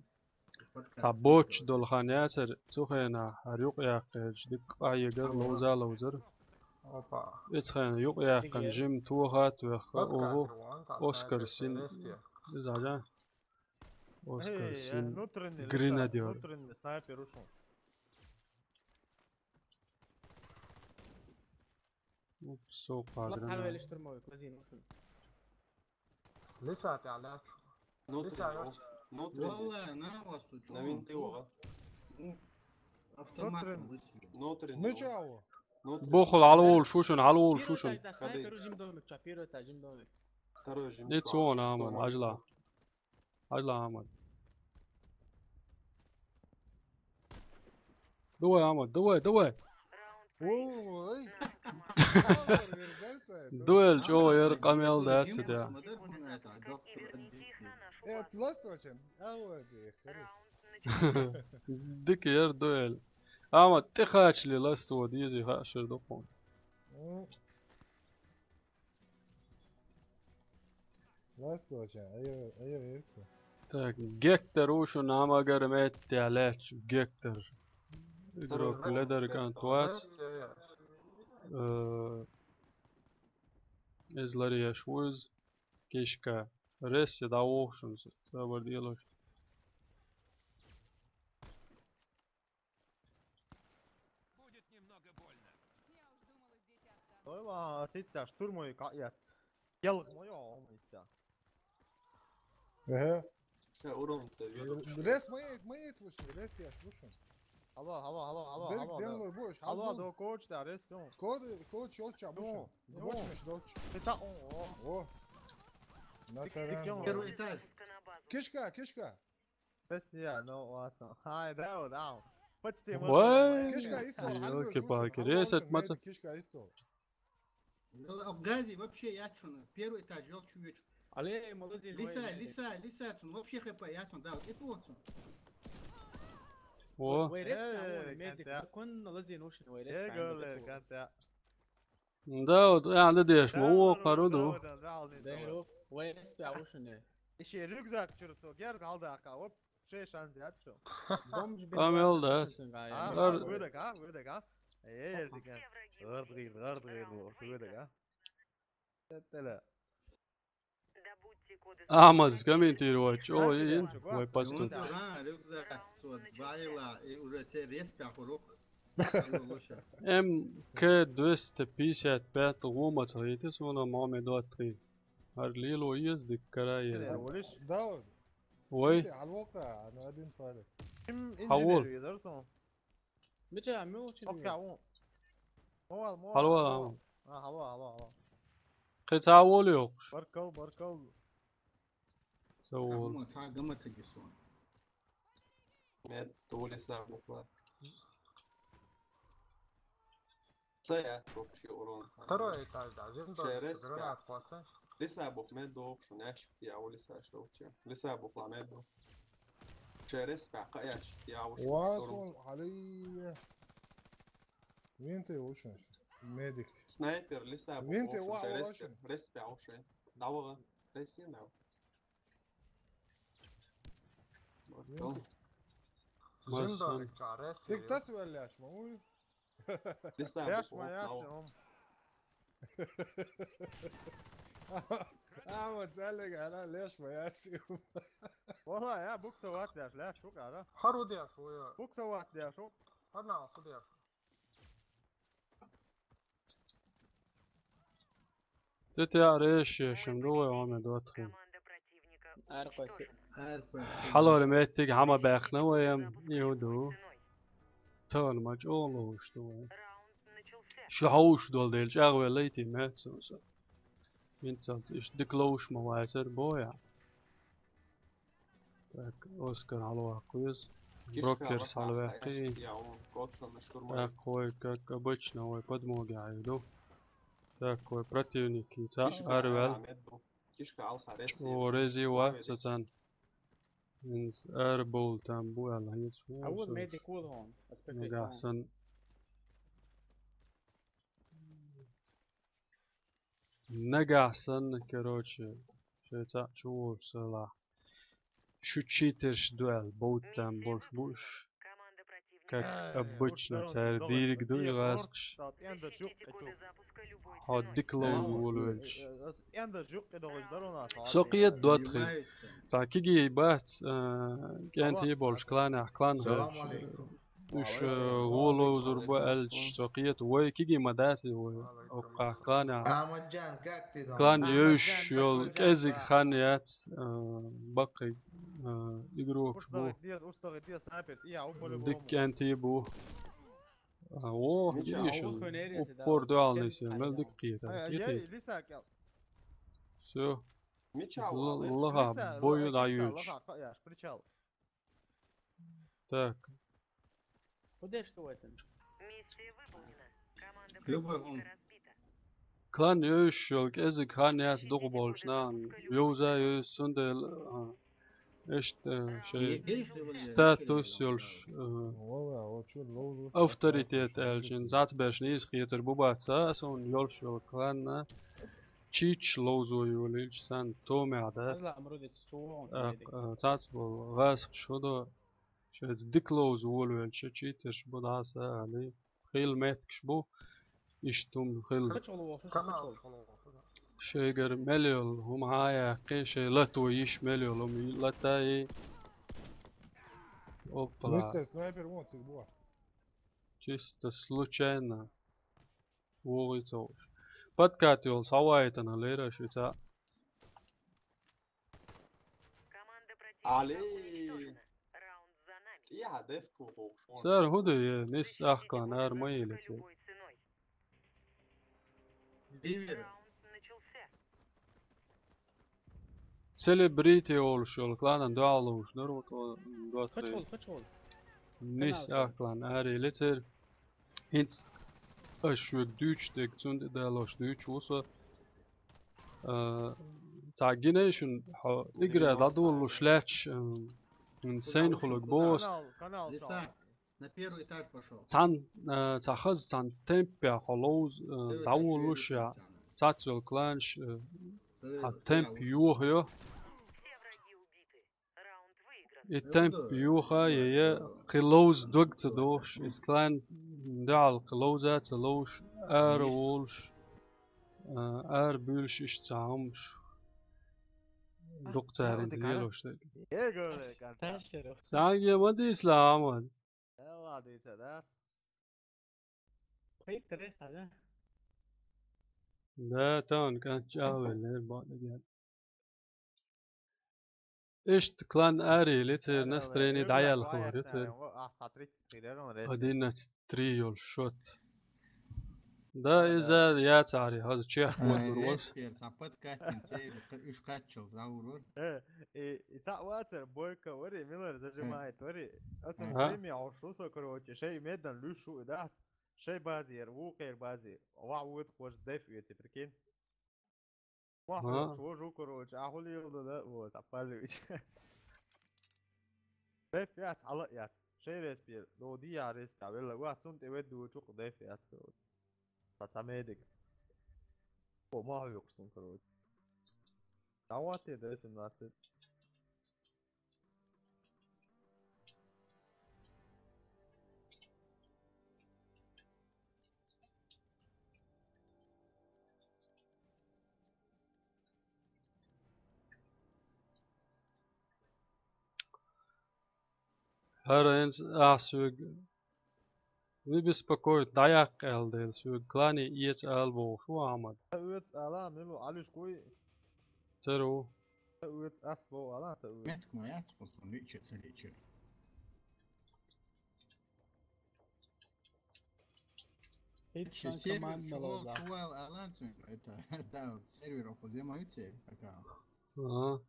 Цхьа боцуш долу хан яцара, цу хенахь хӀара юкъаяккхарчу дика къахьегара, ловза а ловзара. Оцу хенахь юкъаяьккхина жима тоха а тоьхна, оха Оскар син. Иза хьажа? Оскар син. Гренадер. Внутренний снайпер ушун. Со квадрат. Лап хьалавелла штурмовик, лазийна ушун. Лиса тӀехь лаьтташ. Лиса йош. Валла, на вас тут чё? На винты ваха. Автоматом выстрелил. Внутренний. Ну чё? Внутренний. Бохул, хьалаволуш ву шуна, хьалаволуш ву шуна. Снайпер жим домик, чё, первый этаж жим домик. Второй жим. Не цо, на, ман, ажла. Ажла, Ахмад. Давай, Амма, давай, давай. Ой. Дуэль чӀогӀа яр, къамел дац цу тӀа. Э, ласт вачен. Дика яр дуэль. Амма тӀекхачале ласт ву дезий хаа шер ду хьуна. Ласт вачен, айо, айо, эцу. Так, Гектор ву шуна Аммагара меттехь лаьтташ, Гектор. Игрок ледар кӀант вац. Э, иза ларъеш ву иза. Кишка. Ресси дӀавоху шуна, сабар делош. Ойла, сица штурмой кхаъ яц. Ялх ма йо, ма йица. Ага. Ша урон ца веду. Рес ма йит, ма йит лучше, рес я слушаю. Алло, алло, алло, алло, Берг алло, алло. Денлер будешь? Алло, алло. До коуч, да, рес, ё. Коды, коуч, ёлча, ну, бушен. Ну, бочмеш, ёлча. Это он, о. О. На таран. Первый этаж. Кишка, кишка. Спасибо, ну ладно. Ай, да, да. Почти. Ой, кишка исто, ёлки-палки, резать маца. Кишка исто. Ну, а в газе вообще я чё, ну, первый этаж, я чё, я чё. Але, молодец, лиса, лиса, лиса, цун, вообще хп, я цун, да, вот это вот цун. О. Вай рес пя, медик, кон, молодец, нушин, вай рес пя, молодец. Да, вот, а, да, деш, мо, о, пару ду. Вай рес пя, ушин. Иши рюкзак чур, то герз алда ака, оп. Шей шанс яд шо. Бомж бен. Амел да. А, выдак, а, выдак, а. Э, эрдик, а. Ард гыйр, ард гыйр, выдак, а. Тетеле. Амаз комментировать. О, и, ой, пасту. А, рюкзак, вот, байла, и уже те резко хурук. М К двести пятьдесят пять гума цаитис, вона маме двадцать три. Ар лило ездик караер. Да, вот. Ой. Алока, она один палец. Хавол. Мича, мю чин. Окей, он. Мовал, мовал. Хало, хало. А, хало, хало, хало. Кхин цхьа а волу йоккхуш. Баркал, баркал. Ца волу. Ца гамма ца гису. Мед тулиса бухла. Ца я вообще урон ца. Второй этаж, да, жим. Через гранат класса. Лиса бух мед дохуш, няшки я улиса шоуча. Лиса бухла мед дохуш. Через пя каяш я уш. Ва сон алия. Винты ушин. Медик. Снайпер лиса бу. Винты ва ушин. Респя ушин. Давага. Ресина. Жимдо чарес. Сик тас валяш ма. Лиса бу. Яш ма яц. А вот залега ана леш ма яц. Вала я букса ват леш леш шук ара. Хару деш уя. Букса ват леш шук. Хана ху деш. Тетя реши, шим дугӀу Ӏамадоттахъи. Аркъоси. Хьалара меттиг хӀама баьхна вай, ам, и хӀу ду. Тахана ма чӀогӀа ловш ду вай. Шу хьовш долу дела чӀагӀвелла йитий меттиг со. ХӀинцалц иштта дика ловш ма вацара боху ахь. Так, Оскар хьалаваккха веза. Брокерс хьалаваьккхи. Так, вай, как обычно, вай подмоги хьайду. Так, вай противники ца арвел. О, рези вац цан. Инс арбул там бу аьлла хьийца. А вот медик вол хьуна. Нагахь санна. Нагахь санна, короче, шайн цхьаъ чу волуш сала. Шу читерш ду аьлла, бовттам болуш бу уьш. Как обычно, цара дийриг ду и гӀазкхаш. Хьо дика ловза волавелча. Со кхета доттагӀий. Цхьа кигий бац, а, кӀентий болуш кланехь, клан хилча. Уьш, э, гӀо ловзур бу аьлча, со кхета, вай кигий ма дац и вай. Оккхахь кланехь. Клан йевзаш йолу кӀезиг хан яц, э, баккхий, э, игрокаш бу. Дика кӀентий бу. А, во, уппор дуьхьал нисъян, мел дика кхета. Всё. Лаха, бой дӀаюьйцуш. Так. Кхы деш ду вай цунна? Любой гӀум. Клан йовзаш йолу кӀезиг хан яц дукха болчу нахана. Йовза йовза, цундела, а, иштта, а, шайн статус йолуш, а, авторитет аьлла, шен зӀатберш нийса кхетар бу бац, а, суна йолуш йолу кланна чийташ ловзо йолийча санна, томехь дац. ТӀаккха, а, цац болу гӀазкхаша хӀун до, шайца дика ловза волавелча, чийтарш бу дӀаса а аьлла. Хилла меттигаш бу, иштта хӀума хилла. Шайгара мел йолу хӀума хьан а яьккхи, шайн лато йиш мел йолу хӀума лата и. Оппала. Мистер снайпер вон цига бу. Чисто случайно. ВогӀий ца хууш. Подкат йолу схьавайтана лера шуьца. Али. Цара хӀун ду, е, нисса ахкан ара ма елица. Дивер. Селебрити олуш йолу кланан дуьхьал ловзуш нур ву тхо. Кхача волу, кхача волу. Нисса ахкан ара елицера. ХӀинца аша шуьга дуьйцуш дерг, цунна тӀедалош дуьйцуш ву со. А, цхьа гинай шуна, хьо игра дӀадолалуш лаьтташ, а, хӀинца сайна хулаг боху аса. Канал, канал. Лиса, на первый этаж пошёл. Цхьана, а, цхьа хаза, цхьана темпехь хьо ловза, а, дӀаволалуш я. Цхьацца йолу кланаш, а, хьан темп йохайо. И темп юха а йе, кхин ловза дог ца дохуш, иза клан дуьхьал кхин ловза а ца ловзуш, ара волуш, а, ара буьйлуш иштта цхьа хӀумаш. Дукха царна лелош дерг. Санге ма дийсала, Ахьмад. Пхийтта рейс хьажа? Да, тахана кӀант чӀагӀвеллера бакъдерг. Иштта клан ари, лицер настроение дӀаялхор, лицер. Одиннадцать три йолуш шот. Да, иза яцари, хаза чех вон вур вос. Респер, цхьа подкатин церу, уьш кхаччалц, а, вур вор. Э, и, и цхьа вацар, Бойко вари, Миллер зажимает вари. Оцун стриме хьош ву со, короче, шей меддан луьш ву и дац. Шей базер, вукхер базе. Ва вуд кхож деф веци, прикинь. Ма хьо чу вожу, короче, а хулил да, да, вот, а пазуч. Деф яц, хьала яц. Шей респе, до дия респе, велла, ва цун тӀе ведду чукъ деф яц, короче. Та ца медик. О, ма хьо юкъ сун, короче. Давайте, да, семнадцать. ХӀара хӀинца ахь соьга не беспокойтесь, дӀаяккха аьлла дела, соьга клане эца ала бохуш ву Ахьмад. Ца оьца ала, милу Ӏалиш гуй? Ца ру. Ца оьца ас боху ала, ца оьца. Метка ма яц, хӀусун лича ца лича. Итча сервер команда чугӀо лоза. Чувал алан цун, это, да, сервер охузе ма ю церь, пока. Ага.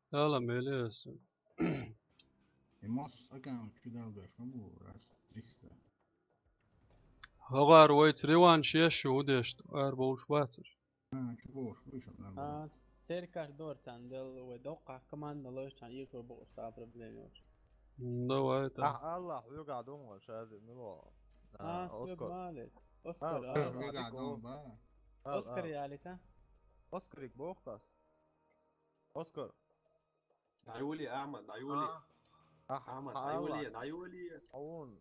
Ала меле аса. И мос аккаунт чудал даш ма бу, раз триста. ХӀогӀар вайца реванш еш шу удешт, ар болуш бацаш. А, чу болуш, вышел, нормально. А, церкаш дор цан дел, вай доккха команда лош цан, ир шо бокъуш та проблема йош. Давай, та. А, Аллах, хьоьгахь ду хьо, шаьрда мила. А, Оскар. Оскар, а, Оскар, а. Хьоьгахь ду, ба. Оскар ялита? Оскарик боху-кх ас. Оскар. ДӀайоле, Ахьмад, дӀайоле. А. Ахьмад, дӀайоле, дӀайоле. Аун.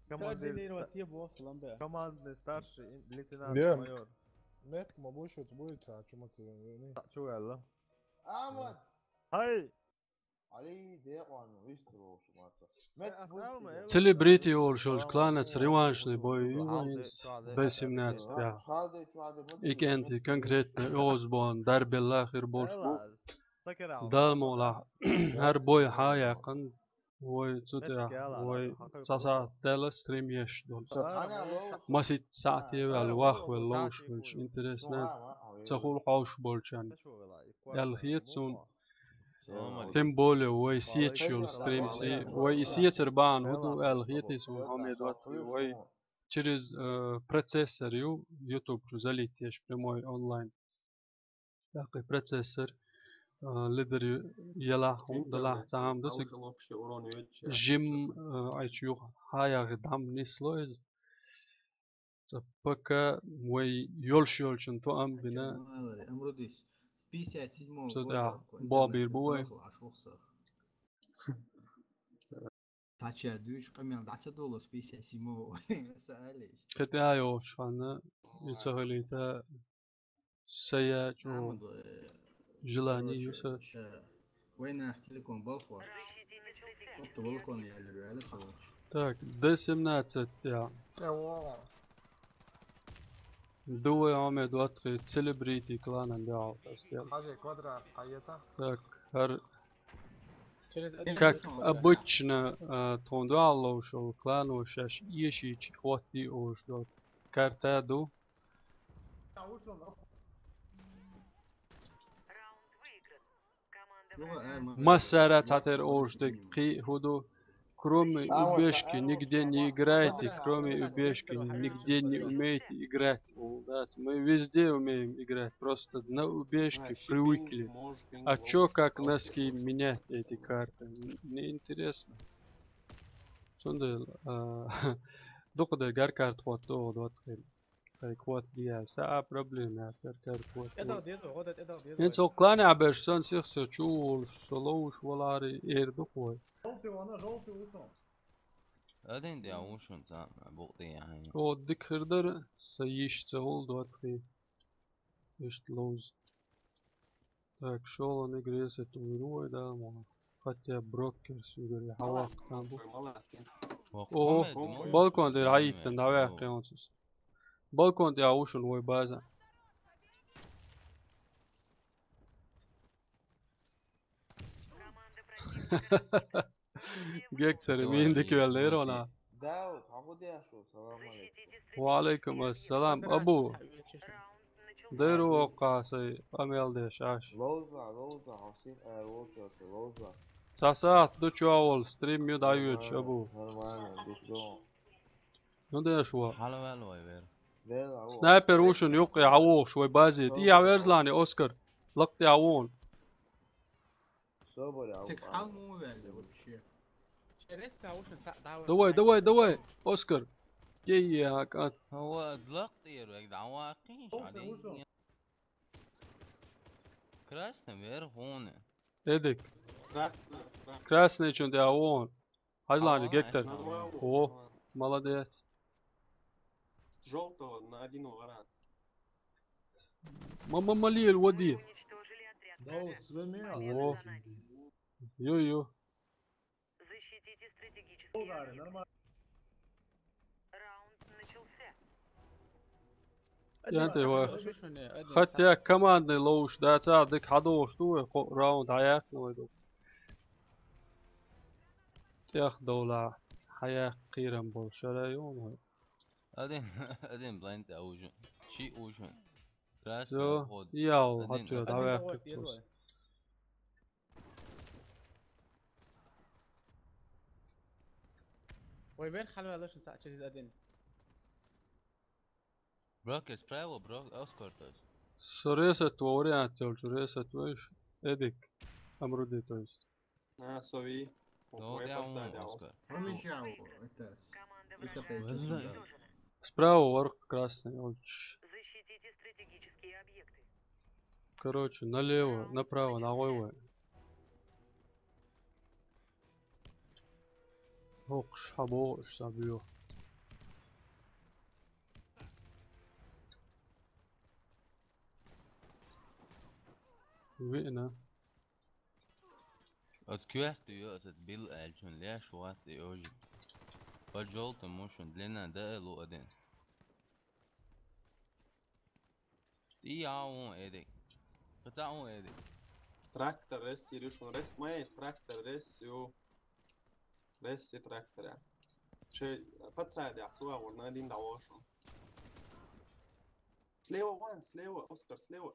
Командир Координировать ста-, е босс ламбе. Командный старший ин-, лейтенант майор. Метка ма бу шуьца буьйцу, а чу ма ца вени. Та чу ваьлла. Ахьмад! Хьай! Али, декъон, вистро, шумаца. Метка бу шуьца. Селебрити олуш йолчу кланаца реваншный бой ю вайна, б семнадцать тӀехь. И кӀентий конкретно оьгӀазбон дарбелла хир болуш бу. Далла мукъалахь, хӀара бой хьан а яьккхина, вай цу тӀехь, вай цхьа сахьт даьлла стрим еш долу. Масийтта сахьте ваьлла, вахвелла, ловш хилча, интересно, ца хула хьовш болчарна. Аьлла хета суна. Тем более вай сецаш йола стримци, вай и сецар бахьан хӀу ду аьлла хетий сона, хьо ме доттий, вай через, э, процессор ю YouTube чу залить еш прямой онлайн. ТӀаккха процессор, э, лидер ю-, ялахь хӀу, далахь цхьа хӀама ду цига. Жим, э, айчу юха хьаяхи дам нисло из. Цу ПК вай йолуш йолчун тоам бина. Цу тӀехь бобийр бу вай. Цхьача дуьйцу къамел дӀа ца долу с пятьдесят седьмого. Сан алеш. Кхетта йолчу ханна, и ца хилийта, сая чу желание ю са. Вайнах телеком балхош. Отто балкон ялир вяла со. Так, Д семнадцать, я. Дуй, Ахмед, вот ты, селебрити клана, да, вот, так. Хажи квадрат, а я ца? Так, хар-, как обычно, а, тхуна дуьхьал ловш йолу клано шаьш эшийча хӀоттий ош долу карта ду. Массара цхьатерра ош дерг кхин хӀу ду. Кроме убежки нигде не играете, кроме убежки нигде не умеете играть. О, да, мы везде умеем играть, просто на убежке привыкли. А чё, как носки менять эти карты? Н-, неинтересно. Цундела, а, дукха де гар карта хӀотто, вот, вот. Ай, квот диа, са а проблема, я, церкер квот. ТӀедал деза, гӀо дан тӀедал деза. Ин цо клане а беш, сан сих со чу волуш, со ловуш валари, эр ду хой. Желтый вон, желтый утом. Один диа ушун ца, букъ диа хьайн. О, дик хир дара, са йиш ца хул дот хи. Ишт ловз. Так, шолгӀа игра эсет уйру вай, да, ма. Хотя брокерс угар я хьалакх там бу. О, балкон тӀера хьаиттан, дӀаваьккхи онцус. Балкон тӀе а вушун вай база. Гектор, мин дика вел дер вона. Дауд, хьан хӀу деш ву? Салам алейкум. Ва алейкум ассалам, Абу. Дер ву оккха сай къамел деш аш. Ловза, ловза, хьо сих эр волчу, ловза. Цхьа сахьт ду чу а волу, стрим ю дӀайоьдуш, Абу. Нормально, нормально, диш ду. Ну деш ву. Хьалаваьлла вай вер. Вела, ву. Снайпер ву шун юккъе хьавогӀуш вай базе. ТӀе а верзлани, Оскар. Лакх тӀе а вон. Собаре, цига хьал муха ваьлла вообще? Давай, давай, давай, Оскар. Кей я, кат. Хьо лакх тӀера вег, давай, кхин. Красный вер хьуна. Эдик. Красный, красный. Красный чун де а вон. Хьажлани, гектор. О, молодец. С желтого на один варан. Мама, малиел води. Да, вот, своими. О. Ё-ё. Защитите стратегические объекты. Раунд начался. Янте ва. Хотя командный ловуш да, ца дик хьадогӀуш ду вай, кхо раунд хьаяьккхина вай ду. ТӀех довла хьаяьккхиран болу шара ю вай. Один, один блайн тӀе ужин. Ши ужин. Всё, я хьачу, давай. Вай вер хьалаваьлла шун цхьаъ чиза один. Брокер, справа, брок, Оскар, то есть. Со ресет вариант йолчу ресет вайш, Эдик, Амруди, то есть. А, сови. Ну, я вон, Оскар. Помещал, это, это пять часов, да. Справа варх красный, олч. Защитите стратегические объекты. Короче, налево, направо, ногой вай. ХӀокхуш хьабогӀуш ца буьйху. Виъна. Оцу коьрта ю, оцу билла аьллачун леш вац и ожи. По желтому шун длина да а лу один. И я вон эдик. Кхета вон эдик. Трактор рес, Ирюшин, рес, май, трактор рес, ю. Рес и трактор, я. Че, подсади, а цуа вон на один да вошел. Слева вон, слева, Оскар, слева.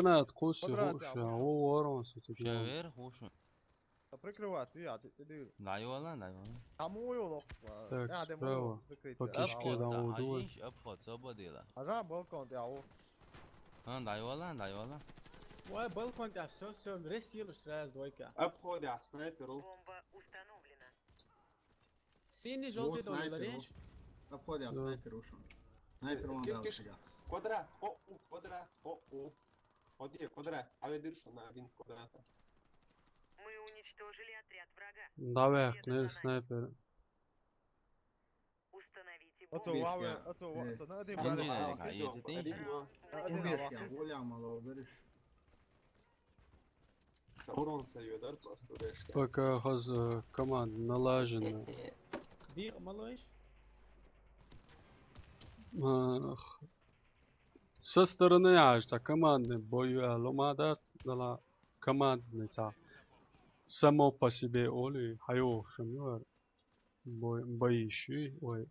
гранат кхуссу, квадрат, хууш, а, о, ворон, су, типа. Чавер, хууш. Прикрывать, я, ты, ты, ты. Дайвала, дайвала. Там уйол, так, я, ты справа. Прикрыть. По кишке, да, вот, вот. Обход, свободила. А да, балкон, я, о. А, дайвала, дайвала. Ой, балкон, я, все, все, ресил сразу двойка. Обход, я, снайперу. Бомба установлена. Синий, желтый, доллар, речь. Обходя, снайпер ушёл. Снайпер вон дал. Квадрат, о, у, квадрат, о, у. Ходи, квадрат, а ведь решил на один с квадрата. Мы уничтожили отряд врага. Давай, не снайпер. Установите бомбу. Убежка. Убежка, воля мало, говоришь. Урон сойёт, да, просто решка. Пока хоза команда налажена. Ди, малыш? Ах. Со стороны аж та командный бой, а, ломадат, дала командный та. Само по себе оли, хайо, шамюар. Бой, боишь, ой.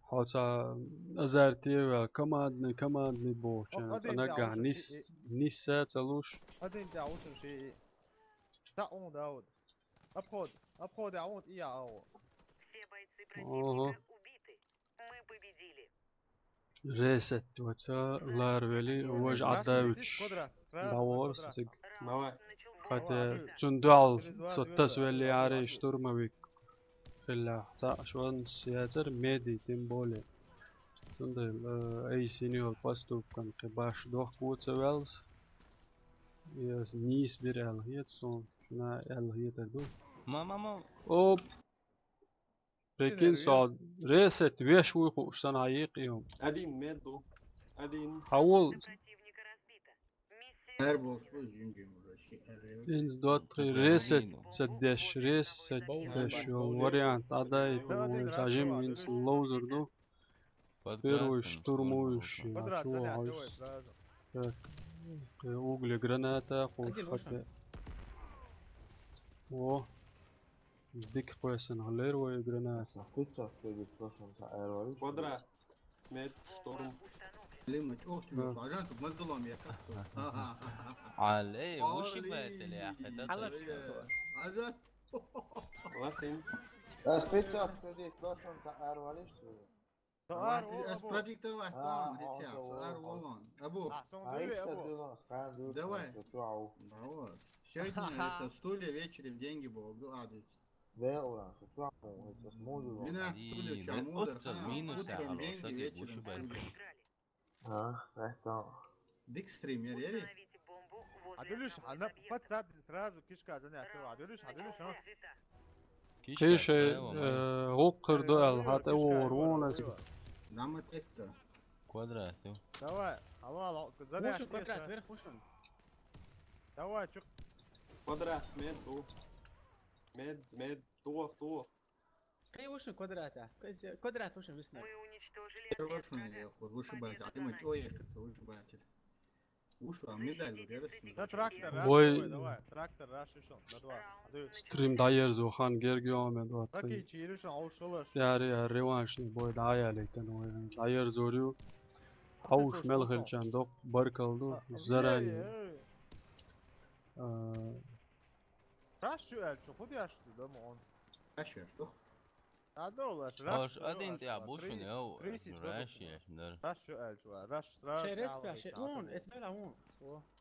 Хьо ца азартевал, командный, командный бохучун, ца наггахь нис, нисса ца луш. Один да, утун ши. Да, он, да, вот. Обход, обход, а вот и я, а вот. Все бойцы противника убиты. Мы победили. Ресет ваца ларвели, вож Адавич. Давор сатиг. Давай. Хата цундал соттас вели ари штурмовик. Хилла. Та шван сиятер меди, тем более. Цундал, э, эй синьор поступкан кебаш дох куца велс. Я нис бир эл хет сон. На эл хет ду. Мама, мама. Оп. Прикинь, со ресет веш вуй хууш санна айикъ юм. Один меду. Один. Хавул. Эр болуш бу жингим уже ши эр. Инс два три ресет, сет деш, ресет деш, вариант адай, сажим инс лоузер ду. Первый штурмующий. Квадрат, да, давай сразу. Так. Э, угли граната, хул хапе. О. Дик кхоьссина хилар вай граната. Аса хуьттах кегит кошан ца аьрвариш. Квадрат. Мед шторм. Лима чохту. Ажан тут мазлом я как. Алей, уши байтали ахета. Ажан. Латин. Ас хуьттах кегит кошан ца аьрвариш. Продиктовать план, хотя, саар волан. Абу. Давай. Давай. Сегодня это стулья, вечером деньги, Бог, адить. Ве уран, сучуан, это с мужу. Мина стулья, чамудар, минус, утром деньги, вечером стулья. А, это. Дик стрим, я рери. Адулюш, она подсад сразу кишка занятия. Адулюш, адулюш, а? Кишка, э, гуккыр дуал, хата вор вон. Нам это. Квадрат, ё. Давай, алло, алло, квадрат, вверх пушим. Давай, чё? Квадрат, мед, ду. Мед, мед, тух, тух. Кай вышин квадрата. Квадрат вышин висна. Мы уничтожили. Вышин я ход, вышибать. А ты мы чё ехать, вышибать? Вышла, медаль, да, трактор, раз, давай, давай, трактор, раз, ещё, на два. Стрим даерзо хан герги омед ват. Окей, чиришин, аушалаш. Яри, яри, реваншный бой, даялейтен, ой, даерзорю. Ауш мелхелчан док, баркалду, заранее. Э, Раш шу аьлча, хӀун деш ду, дама он? Раш шу аьлча, ду? Адо лаш, раш шу аьлча, один тӀе бушун, ё, раш шу аьлча, дар. Раш шу аьлча, раш сразу. Шерес пя, ше, он, это да, он.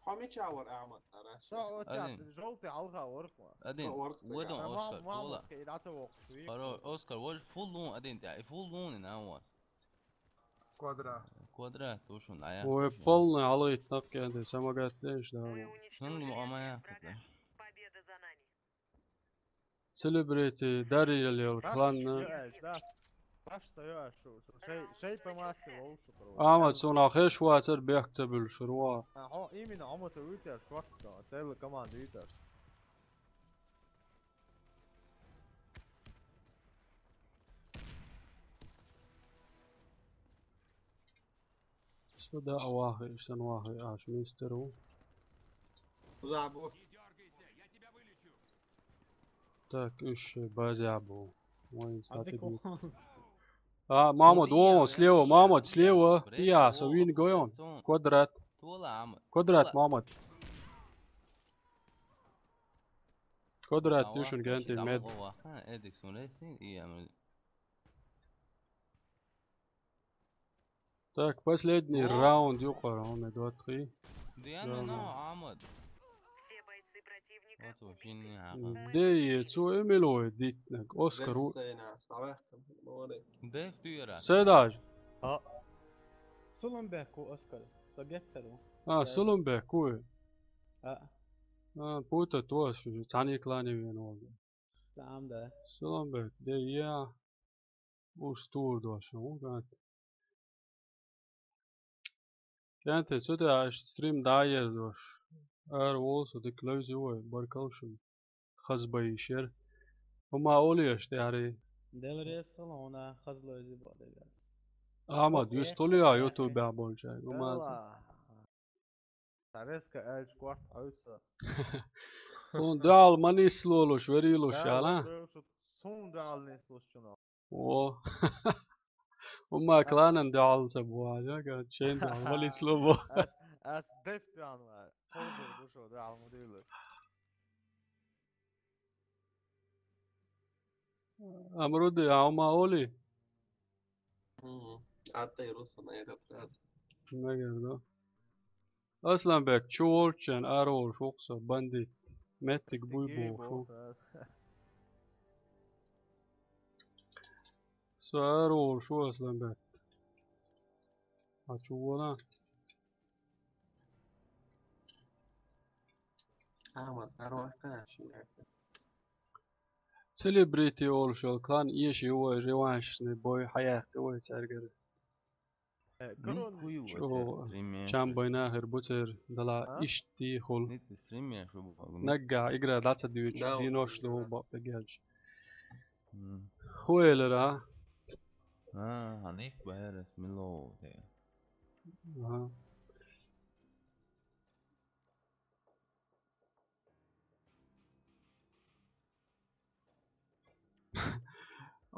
Хьо мича вар, Ахьмад, раш? Со, о, ча, жёлтый алга вар, хо. Один, водон Оскар, мама, мама, ке, да, то вок, шуи. Хоро, Оскар, вож фул лун один тӀе, фул лун, на, вот. Квадрат. Квадрат, тушун, ая. Ой, полный алгы тапкенде, самогат деш, да. Хынги амая катла. Селебрити, Дарья Лео, кланна. Паш са йоаш шу, шу шай, шай по масти лоу шу, короче. Амма цунах хеш вацар бехк ца буьллуш шу ва. А, хьо именно, хьо ма ца вуьйцар шорт, цела команда вуьйцар. Сюда вахи, иштан вахи, аш мистер у. Забу. Так, уж базя бу. Ой, а ты сатыгу. А, Мамад, о, слева, Мамад, слева. Пия, со вин гоён. Квадрат. Квадрат, Мамад. Квадрат, тюшен генти мед. Так, последний раунд, юкъара, хьуна дуьтхи. Диана, но, Ахмад. Все бойцы противника убиты. Де, цо эмилой дитнаг, Оскар у. Де туьра. Седаж. А. Сулумбек у Оскар. Со геттару. А, Сулумбек у. А. А, пута тос, цани клани вен волга. Там, да. Сулумбек, де я. Уж тур дош, у, гад. Кенте, цу тӀе аш стрим дӀаерзош. Ара волу со дика левзи вай, баркалла шуна. Хазбай шер. Хьума олуьеш тӀе ари. Дел реза хила хьуна, хазлойзи бо дегаз. Ахмад, юс тулуя ютубе болчай. Хьума. Ца веска аьлча корта хьуьйса. Хьуна дуьхьал ма нислолуш, верийлуш, яла? Суна дуьхьал нислуш чуна. О. Хьума кланан дуьхьал ца бу, аьлла, шен дуьхьал ма нисло бу. Ас, ас деф дуьхьал ма. Холдер бу шо дуьхьал ма дуьйлу. Амруди, хьума оли? Мгм. Аттай Руслан, этот раз. Наверное. Асланбек, чу волччен ара волуш ву-кх со, бандит. Меттиг буй бохуш ву. Со ара волуш ву, Асланбек. А чу вона? Ахмад, ара ваккха ши. Селебрити олуш йолу клан эший вай реваншный бой хьаяьккхи вай цаьргара. Э, корона. Чо, чам байна хир бу церан дала иштта тӀехула. Наггахь игра дӀа ца дуьйцуш, динош ду бакъ дагелча. Хм. ХӀун элира, а? А, хьан их баьрас мила ву те? Аха.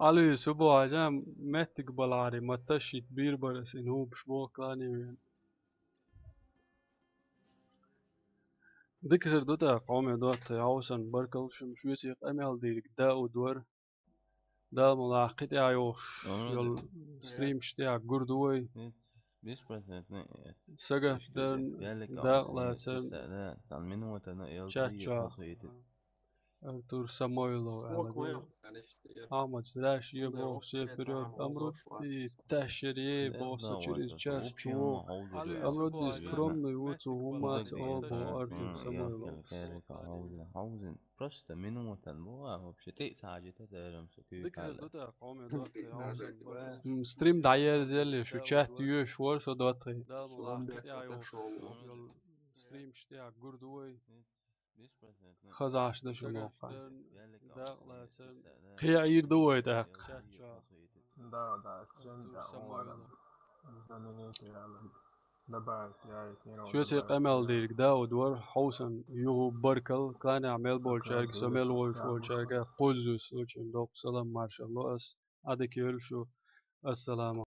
Али, субу хьажа меттиг балари, ма ташшит бийр бара син хӀубаш боху клани вен. Дика хир ду тӀаккха, хьоме доццай хьовсан, баркалла шуна, шуьца къамел дийриг да у дора. Дала мала кхин тӀе йохуш йолу стримаш тӀехь гур ду вай. Сагатдарна, дакъалацарна, чат чохь Артур Самойлов аьлла ду. Ахмад, здрасте, боху, всем вперёд. Амрут и Ташери, боху, со через час чу. Амрут и скромный ву, цо хӀумма ца олу, боху Артур Самойлов. Просто минутан бу, а вообще тӀе ца хьажийта, дарам со куьйга. Дика ду тӀаккха, хьоме доццай хьовсан. М, стрим дӀаерзелли, шу чат йоьш вара со доццай. Стримаш тӀехь гур ду вай. Хазаш дан шу моккха. Кхин Ӏийр ду вай тӀаккха. Да, да, стрим да, он. Знаменитый аьлла. Шуьца къамел дийриг Дауд вара, хьовсан юха баркалла, кланехь мел болчаьрга, со мел вовзуш волчаьрга, кхузза случаем доккха салам маршалла ло ас, Ӏадика йойла шу, ассаламу